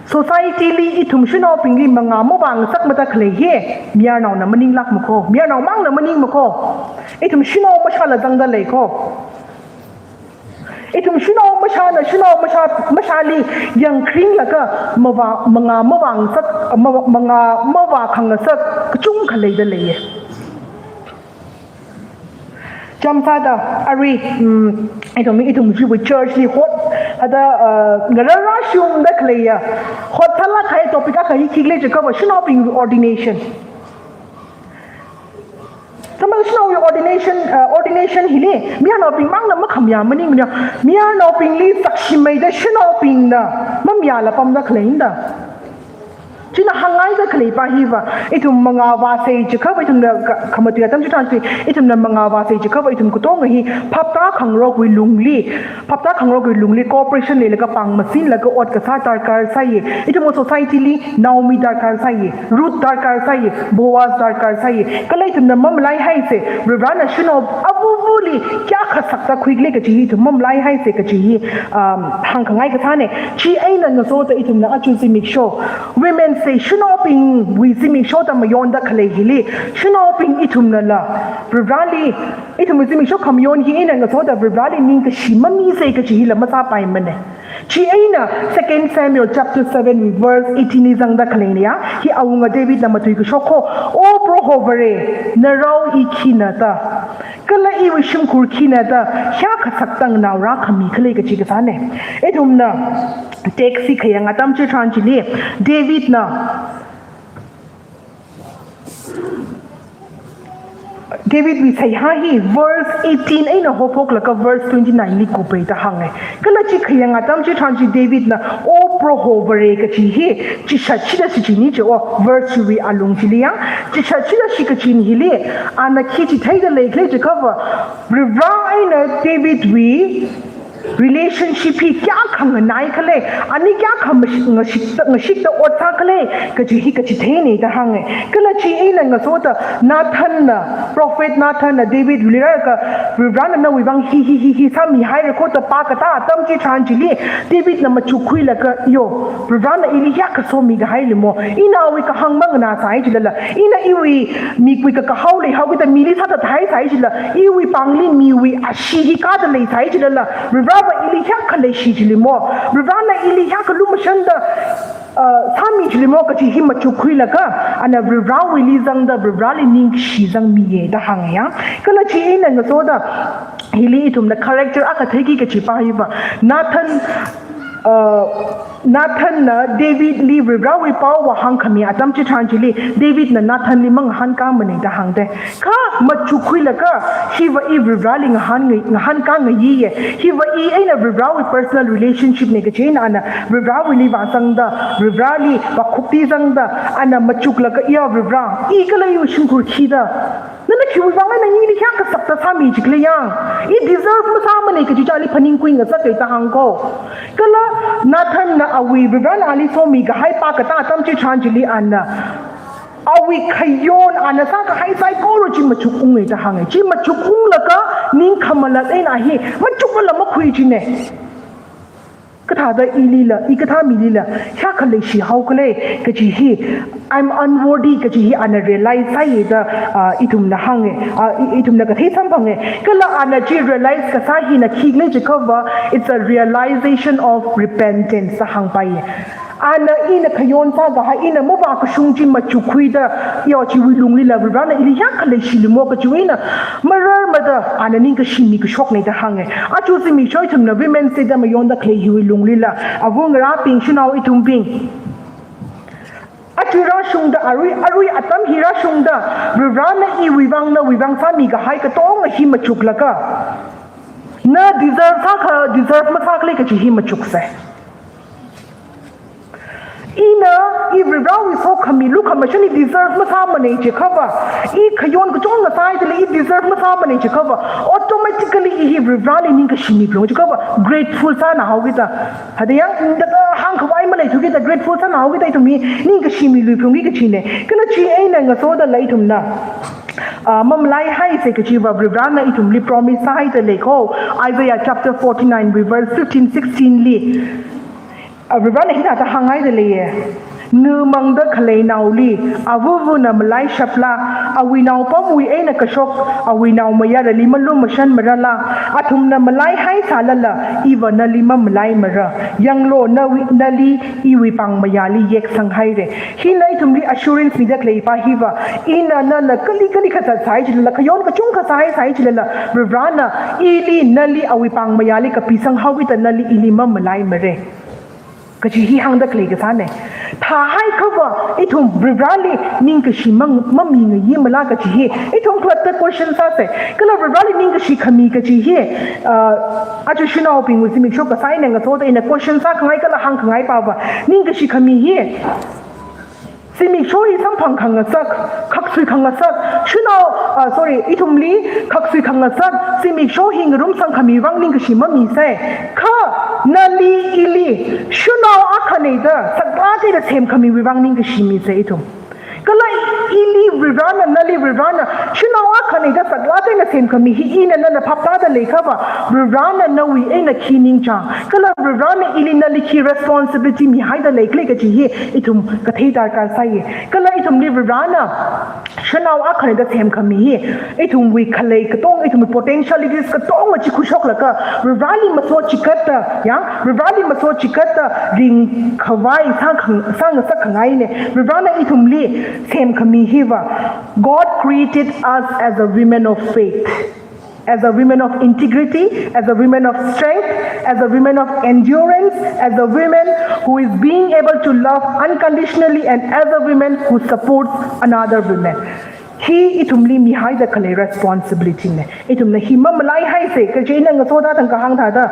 society li ithum shanaobingli mangā mavāngasakmada khalei hi mayarnaona maninglākmakho, mayarnao mangna maningmakho. Ithum shanao mashāla zangda leikho. Ithum shanao mashāna, shanao mashā, mashāli yangkharinglaga mavā, mangā mavāngasak, mavā, mangā mavākhangasak kachungkha leida leiye. Chāmsāda, arui, mm, ithum, ithum chiwui church li hot, ada, uh, ngararrāshungda khaleiya, hot thālāk kahai topic akha hi khikhala jiakhava, shanaobing ordination. Samphang shanaowui ordination, uh, ordination hili, mayarnaobing mangna makhamayā maningmana, mayarnaobingli sakshimeida shanaobingna mamayāla pamda khalei da. China hāngngaida khaleipa hiva, ithum mangā vāsei jiakhava ithumna kha-, khamatui atam chitharan chi, ithumna mangā vāsei jiakhava ithum katonga hi phaptākhangarokwui lungli, phaptākhangarokwui lungli cooperation leilaga pāng masinlaga ot kasā darkar sāye. Ithumwui society li Naomi darkar sāye, Ruth darkar sāye, Boaz darkar sāye. Kala ithumna mamalaihaise, Varivarana shanao avuvuli kayākha sakta khuikhala kachi hi ithum mamalaihaise kachi hi, um, hāngkhangai kasāne. Chieina ngasoda ithumna aja zimiksho, Women's Day, shanaobingwui zimiksho da mayonda khalei hili, shanaobing ithumnala Varivarali, ithumwui zimiksho khamayon hi eina ngasoda Varivarali ningkashi mamise kachi hila masāpaimane. Chieina Second Samuel chapter seven verse eighteen li zangda khaleina ya, hi awunga Davidna matuikashok kho, O Proho Vare, narao I khina da, kala iwui shimkhur khina da, hiyākha saktang naorākhami khala kachi kasāne. Ithumna text hi khayang atam chitharan chili, Davidna, Davidwui seihā hi verse eighteen eina hophoklaga verse twenty-nine li kupai da hānge. Kala chi khayang atam chitharan chi Davidna, O Proho Vare kachi hi, chishat shida shi chini chi o, verse chiwui alung chili ya, chishat shida shi kachin hili, ana khi chitheida leikhala jiakhava, Varivara eina Davidwui relationship hi kayākha nganai khala, ani kayākha mash-, ngashikta, ngashikta ot sākhala, kachi hi kachitheine da hānge. Kala chieina ngasoda Nathanna, prophet Nathanna Davidwuili rālaga, Varivarana nawui vang hi, hi, hi, hi sāmihaira kho da pākatā atam chitharan chili, Davidna machukkhuilaga, yo, Varivarana ili hiyākha somikahai limo, ina awui kahāng manganāsai chilala, ina iwui mikui kakahao leihaokida mili sāda thaisai chila, iwui pāngli miwui ashee hi kāda leisai chilala, Varivarava ili hiyākha leishi chilimo, Varivarana ili hiyākha lumashanda, uh, sāmi chilimo kachi hi machukkhuilaga, ana Varivarawuili zangda Varivarali ningshi zangmiye da hānge ya. Kala chieina ngasoda, hili ithumna character akha theiki kachipa hiva, Nathan Uh, Nathanna Davidli Varivarawui pao vāhāngkhami atam chitharan chili, Davidna Nathanli mangahānkāmana da hāngda. Kha machukkhuilaga, hiva i Varivarali ngahān ngai-, ngahānkā ngayiya. Hiva i eina Varivarawui personal relationship na kachi eina ana Varivarawuili vāzangda, Varivarali vākhuktizangda, ana machuklaga, ya Varivara, i kala iwui shimkhur khida, nana khiwuivang eina ili hiyākha sakta sāmi jikhala yang. I deserve masāmana kaji chili phaningkhui ngasaka da hāng ko. Kala Nathanna awui Varivarana ali somikahai pā katā atam chitharan chili ana awui khayon ana sākahai saikora chi machukunga da hānga. Chi machukunglaga ningkhamalat eina hi machuklala makhui china. Kathāda ilila, i kathā milila hiyākha leishihaokhala kaji hi, I'm unworthy kaji hi ana realize sāya da, ah, ithumna hānga, ah, i-, ithumna kathei samphanga. Kala ana chi realize kasā hina khikhala jiakhava, it's a realization of repentance da hāngpaiya. Ana ina khayon sākahai, ina mavākashung chi machukkhuida, ya chiwui lunglila Varivarana ili hiyākha leishilimo kachiwui eina mararmada ana ningkashi mikashokna da hānga. Aja zimiksho ithumna Women's Day da mayonda khalei hiwui lunglila, āva ngarābing, shanao ithumbing, aja rāshungda, arui, arui atam hi rāshungda, Varivarana iwuivang nawuivang sāmikahai katonga hi machuklaga, na deserve sākha, deserve masākhala kaji hi machuksa. Ina, i Varivarawui sokhami, lukhamashan i deserve masāmana jiakhava, i khayon kachungkha sāhaida lei, i deserve masāmana jiakhava, automatically i hi Varivarali ningkashi miphung jiakhava, grateful sānahaokida. Hada yang, da, da, hāngkhavai maleithukida, grateful sānahaokida ithum hi ningkashi miluiphungki kachina. Kala chi eina ngasoda lei ithumna, ah, mamalaihaisa kachiva Varivarana ithumli promise sāhaida lei ko. Isaiah chapter forty-nine, verse fifteen, sixteen li. Ah, Varivarana hithāda hānghaida leiya. Numangda khalei naoli, avavana malaishapla, awui naopamwui eina kashok, awui naomayarali malumashanmarala, athumna malaihai sālala, iva nali mamalaimara. Yanglu, nawi-, nali iwui pāngmayāli yeksanghaira. Hina ithumli assurance mida khalei pā hiva, ina nana kali kali kazat sāhai chilala, khayon kachungkha sāhai sāhai chilala, Varivarana ili nali awui pāngmayāli kapisanghaokida nali ili mamalaimara kaji hi hāngda khalei kasāna. Thāhaiakhava, ithum Varivarali ningkashi mang-, mamingayimala kaji hi ithum khalatta question sāsa. Kala Varivarali ningkashi khami kaji hi, ah, aja shanaobingwui zimiksho kasā eina ngasoda ina question sākhangai kala hāngkhangai pāva, ningkashi khami hi zimiksho hi samphang khangasak, khaksui khangasak, shanao, ah, sorry, ithumli khaksui khangasak zimiksho hi ngarumsang khamiwui vang ningkashi mamisa. Kha nali ili shanao akhana da saklāk eina semkhamiwui vang ningkashi misa ithum. Kala ili Varivarana, nali Varivarana shanao akhana da saklāk eina semkhami hi ina nana phaptāda leiakhava, Varivarana nawui eina khi ningchāng, kala Varivarana ili nali khi responsibility mihaida leikhala kaji hi ithum kathei darkar sāya. Kala ithumli Varivarana shanao akhana da semkhami hi, ithumwui khalei katong, ithumwui potentialities katonga chi khuishoklaga, Varivarali masochikatda, ya, Varivarali masochikatda ringkhavai sākhang-, sāngasak khangaina. Varivarana ithumli semkhami hiva, God created us as a women of faith, as a women of integrity, as a women of strength, as a women of endurance, as a women who is being able to love unconditionally, and as a women who supports another women. Hi ithumli mihaida khalei responsibility na. Ithumna hi mamalaihaisa, kaji eina ngasoda thang kahāng thāda.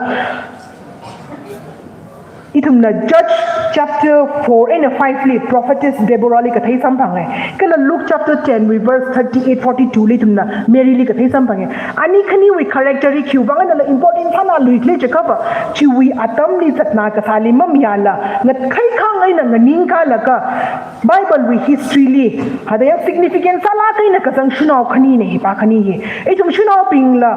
Ithumna Judge chapter four eina five li prophetess Deborah li kathei samphanga. Kala Luke chapter ten wui verse thirty-eight, forty-two li ithumna Mary li kathei samphanga. Ani khaniwui character hi khiwui vang einala important sānaluikhala jiakhava, chiwui atamli zatna kasāli mamayāla, ngatheikhang eina nganingkalaga, Bible wui history li, hada yang significant sālāk eina kazang shanao khanina hi pā khani hi. Ithum shanaobingla,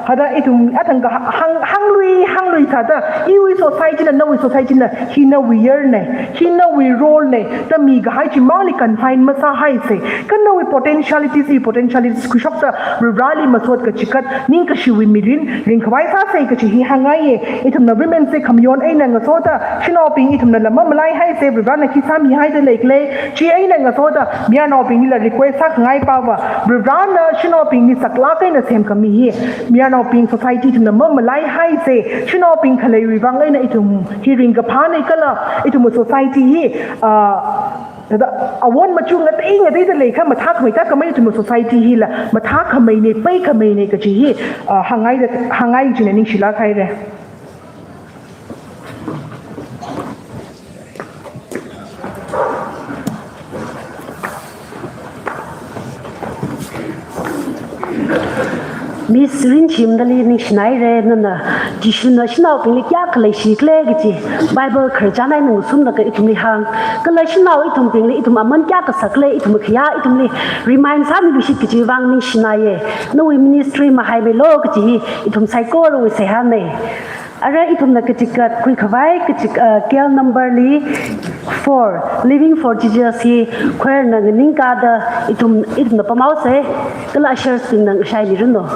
hada ithum athang kahāng, hānglui, hānglui sāda, iwui society na, nawui society na, hi nawui year nei, hi nawui role nei, da mikahai chimangli confine masāhaisa. Kha nawui potentialities, iwui potentialities khuishokta Varivarāli masot kachikat, ningkashiwui mirin ringkhavai sāsa kachi hi hāngngaiya. Ithumna women se khamayon eina ngasoda, shanaobing ithumna lam mamalaihaisa, Varivarāna khi sāmihaida leikhala, chi eina ngasoda, mayarnaobinglila request sākhangai pava, Varivarāna shanaobingli saklāk eina semkhami hi, mayarnaobing society ithumna mamalaihaisa, shanaobing khaleiwui vang eina ithum hi ringkaphāna kala, ithum society hi, ah, thāda awon machu ngatei ngateida leikha mathākhamei thākhamei ithum society hila, mathākhameina, peikhameina kachi hi, ah, hāngngaiya, hāngngaiya china ningshilāk haira. Miss Rinchimdali ningshinaira, nana Jishuna shanaobingli kayākha leishikhala kachi Bible khararchan eina ngasumlaga ithumli hāng. Kala shanao ithumbingli ithum aman kayākha sākhala, ithum khayā ithumli remind sāmiluishit kachi vang ningshinaiya. Nawui ministry mahaimeilu kachi hi ithum saikorawui seihānei. Ara ithumna kachikat khuikhavai kachik, uh, K L number li four, Living for Jesus hi choir na nganingkāda ithum, ithumna pamhaosa, kala ushers bingna ngashaimi ranu.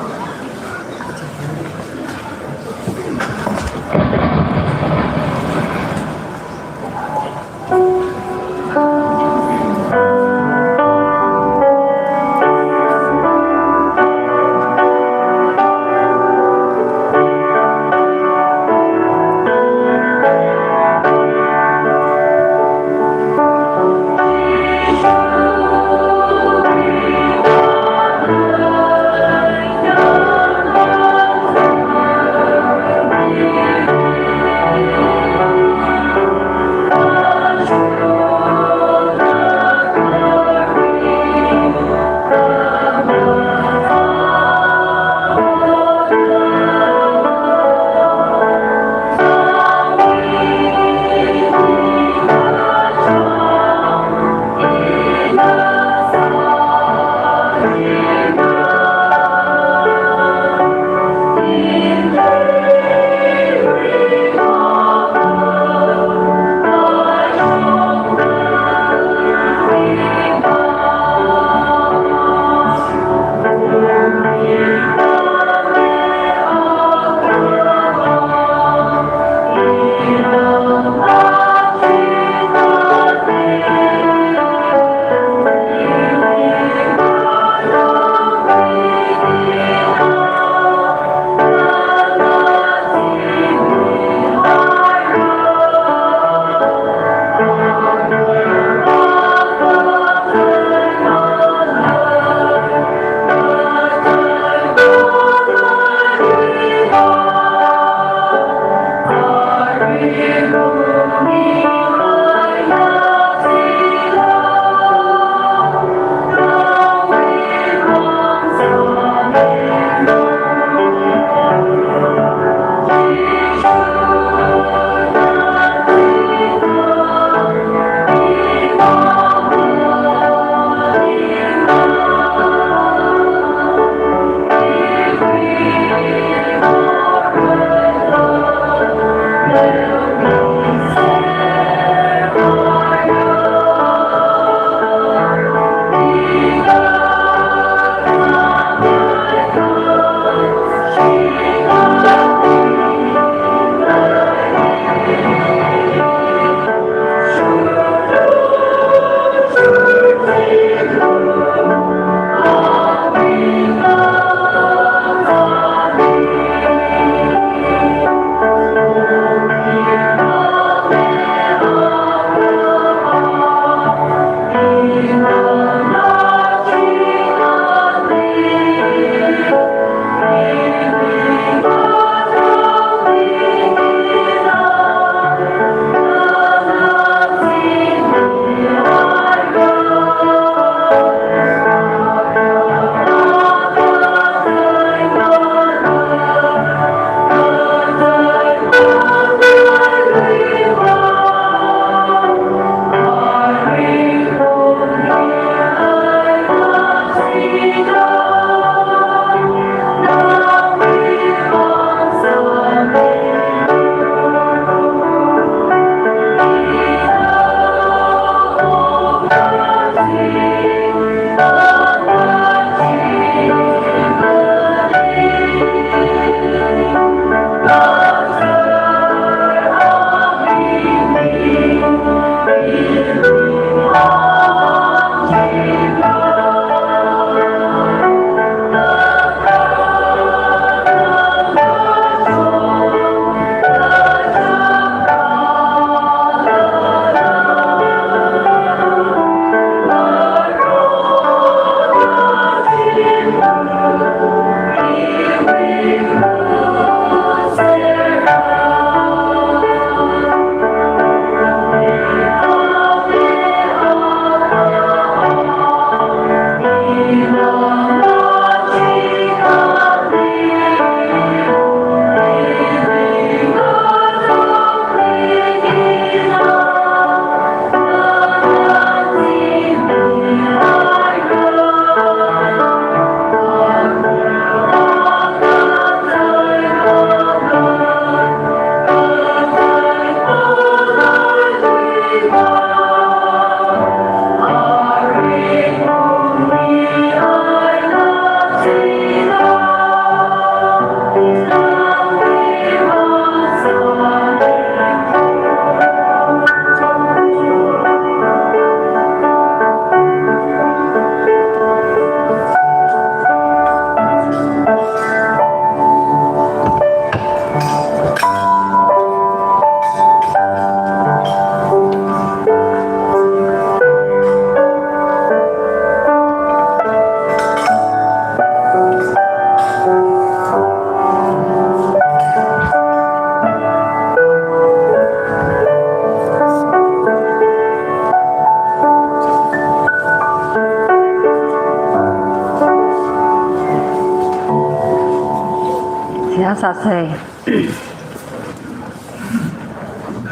sāsei.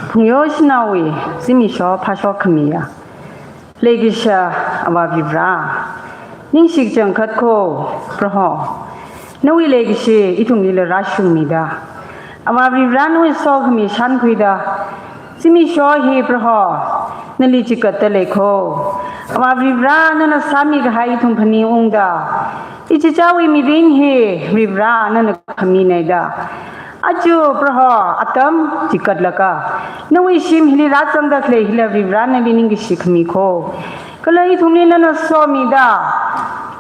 Phungyo shanaowui zimiksho phāshok khamiya leikashiya Avā Varivara, ningshi kachangkhat kho Proho, nawui leikashi ithumlila rāshungmida, Avā Varivara nawui sokhami shānkhuida, zimiksho hi Proho nali chigatda lei kho. Avā Varivara nana sāmikahai ithum phaningungda, ichichāwui mirin hi Varivara nana khami naida, aja Proho atam chigatlaga nawui shim hili rāzangda khalei hila Varivara nali ningkashi khami kho. Kala ithumli nana somida,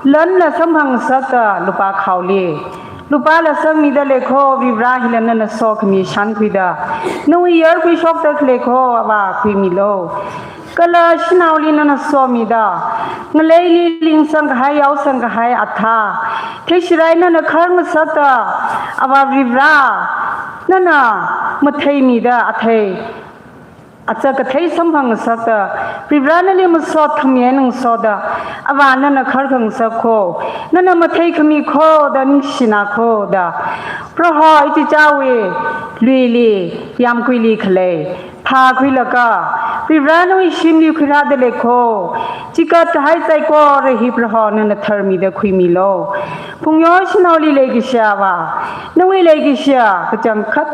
lanla samphangngasakta lupā khaoli lupāla sangmida lei kho, Varivara hila nana sokhami shānkhuida, nawui yarkhui shokda khalei kho Avā khuimilu. Kala shanaoli nana somida, ngaleili lingsangkahai, yaosangkahai athā theishirai nana kharngasakta, Avā Varivara nana matheimida, athei acha kathei samphangngasakta, Varivara nali masot khami eina ngasoda, Avā nana kharkhangasak kho, nana mathei khami kho da ningshina kho da, Proho ichichāwui luili, yāmguili khalei phākhuilaga, Varivara nawui shimli khuirāda lei kho. Chigatkahai saikora hi Proho nana tharmida khuimilu. Phungyo shanaoli leikashiya Avā, nawui leikashiya kachangkhat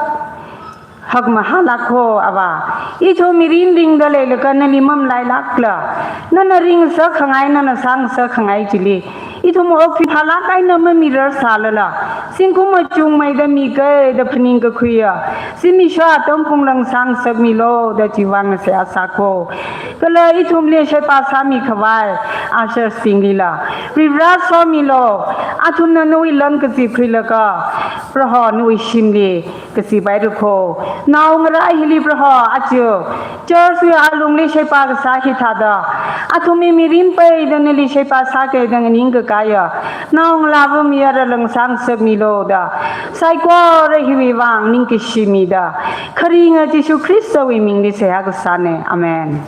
hakmahālāk kho Avā. Ithum mirin ringda leilaga nali mamalailākla, nana ringngasak khangai, nana sāngasak khangai chili ithum okthui phālāk eina mamirarsālala, zingkum machungmeida mikahai da phaningkakhuiya zimiksho atam phunglang sāngasakmilu da chiwui vang seihā sā kho. Kala ithumli sheba sāmikhavai ushersbinglila Varivara somilu. Athumna nawui lan kazip khuilaga, Proho nawui shimli kazip haira kho. Naongarā hili Proho aja church wui alungli sheba kasā hithāda, athumwui mirin peida nali sheba sākahai da nganingkakāya naongalāva mayarlaga sāngasakmilu da, saikora hiwui vang ningkashi mida, kharinga Jishu Khristawui mingli seihā kasāna. Amen.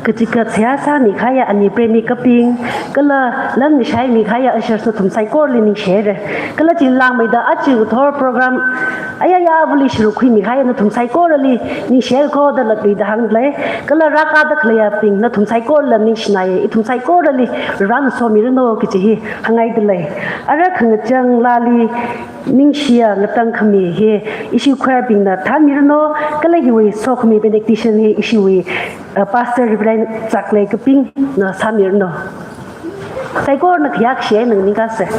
Kachigat seihā sāmikahaiya ani preni kaping, kala lan ngashaimikahaiya ushers nathum saikorali ningshihaira. Kala chilangmeida aja ngathor program ayayāvali sharuk khuimikahaiya nathum saikorali ningshihaira kho da latluida hāngda lei. Kala rākāda khaleiyabing nathum saikorala ningshinaya, ithum saikorali Varena somiranu kachi hi hāngngaida lei. Ara khangachang laali ningshiya ngatangkhami hi ishi choir bingna thānmiranu, kala hiwui sokhami benediction hi ishiwui, uh, Pastor Reverend Chaklei Kapingna sāmiranu. Saikorana khayākashi eina nganingkasei.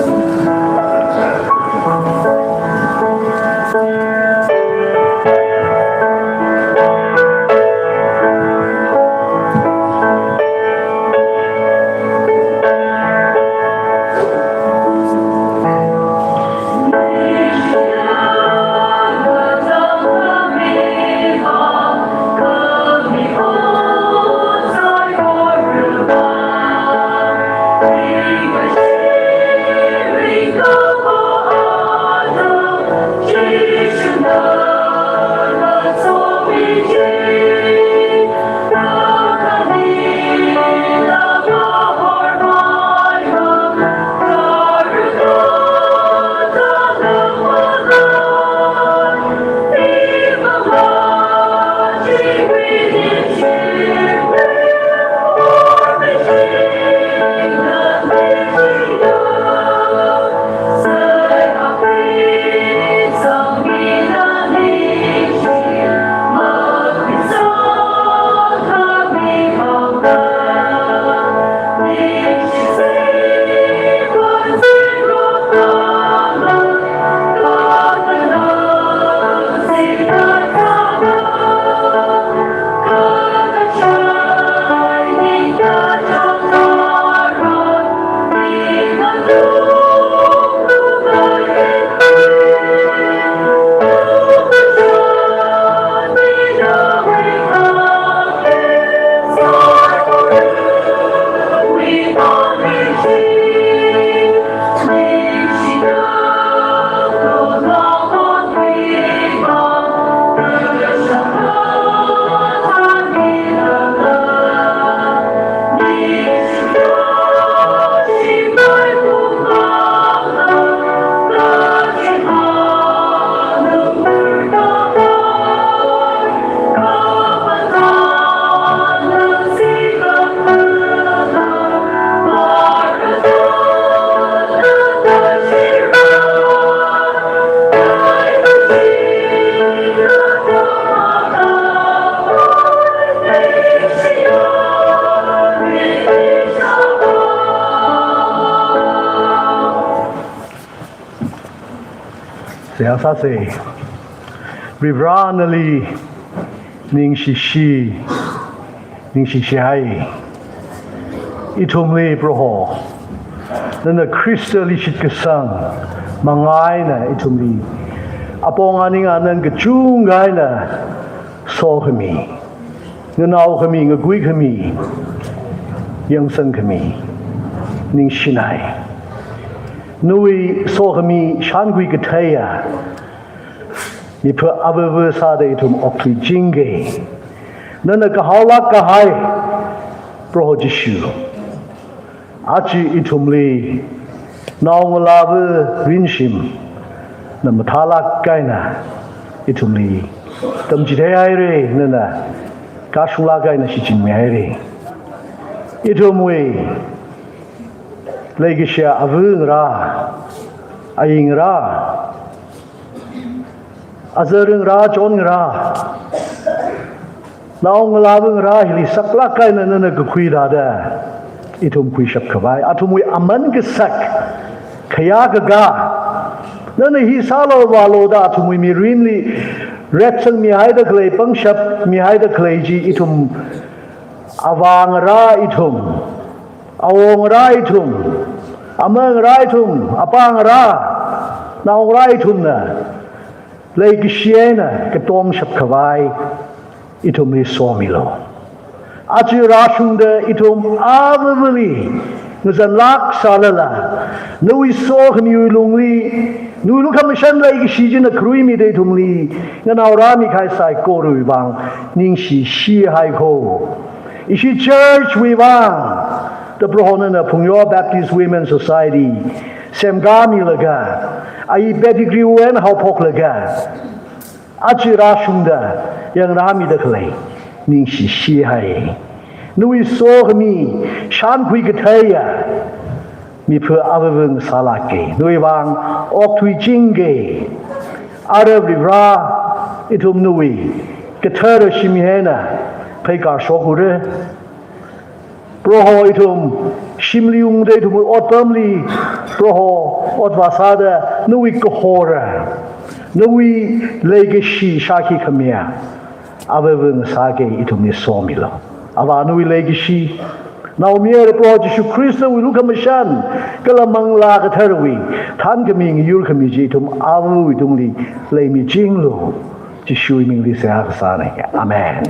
Seihā sāsa. Varivarā nali ningshishi, ningshishihai. Ithumli Proho, nana Khristali shitkasang manga eina ithumli apong aning anang kachungkha eina sokhami, nganaokhami, ngakuikhami, yangsangkhami ningshinai. Nawui sokhami shānkhui katheiya mipha avava sāda ithum okthuichingka. Nana kahaolāk kahai Proho Jishu, aja ithumli naongalāva ringshimna mathālāk eina ithumli tamchitheihaira, nana kashunglāk eina shichinmihaira. Ithumwui leikashiya ava ngarā, ayi ngarā, azar ngarā, chon ngarā, naongalāva ngarā hili saklāk eina nana kakhui thāda ithum khuishap khavai, athumwui aman kasak, khayā kakā, nana hi sālu vālu da athumwui mirinli retsangmihaida khalei, pangshap mihaida khalei chi ithum avā ngarā ithum, awo ngarā ithum, ama ngarā ithum, apa ngarā, nao ngarā ithumna leikashi eina katongshap khavai ithumli somilu. Aja rāshungda ithum avavali ngazanlāk sālala, nawui sokhamiwui lungli, nawui lukhamashan leikashi china kharuimida ithumli nganao rāmi kahai saikorawui vang ningshishihai kho. Ishi church wui vang da Proho nana Phungyo Baptist Women Society semkāmilaga, ayi pedigree wui eina haophoklaga, aja rāshungda yangrāmida khalei ningshishihai. Nawui sokhami shānkhui katheiya mipha avava ngasālāka. Nawui vang okthuichingka. Ara Varivarā, ithum nawui kathara shim eina pheikar shokhaora. Proho, ithum shimli ungda ithum otpamli, Proho, ot vāsāda nawui kahora, nawui leikashi shākhi khamiya avava ngasāka, ithumli somilu. Avā nawui leikashi, naomayara Proho Jishu Khristawui lukhamashan kala Manglā Katharawui thānkhami ngayurkhami chi ithum avawui tungli leimichinglu. Jishuwui mingli seihā kasāna. Amen.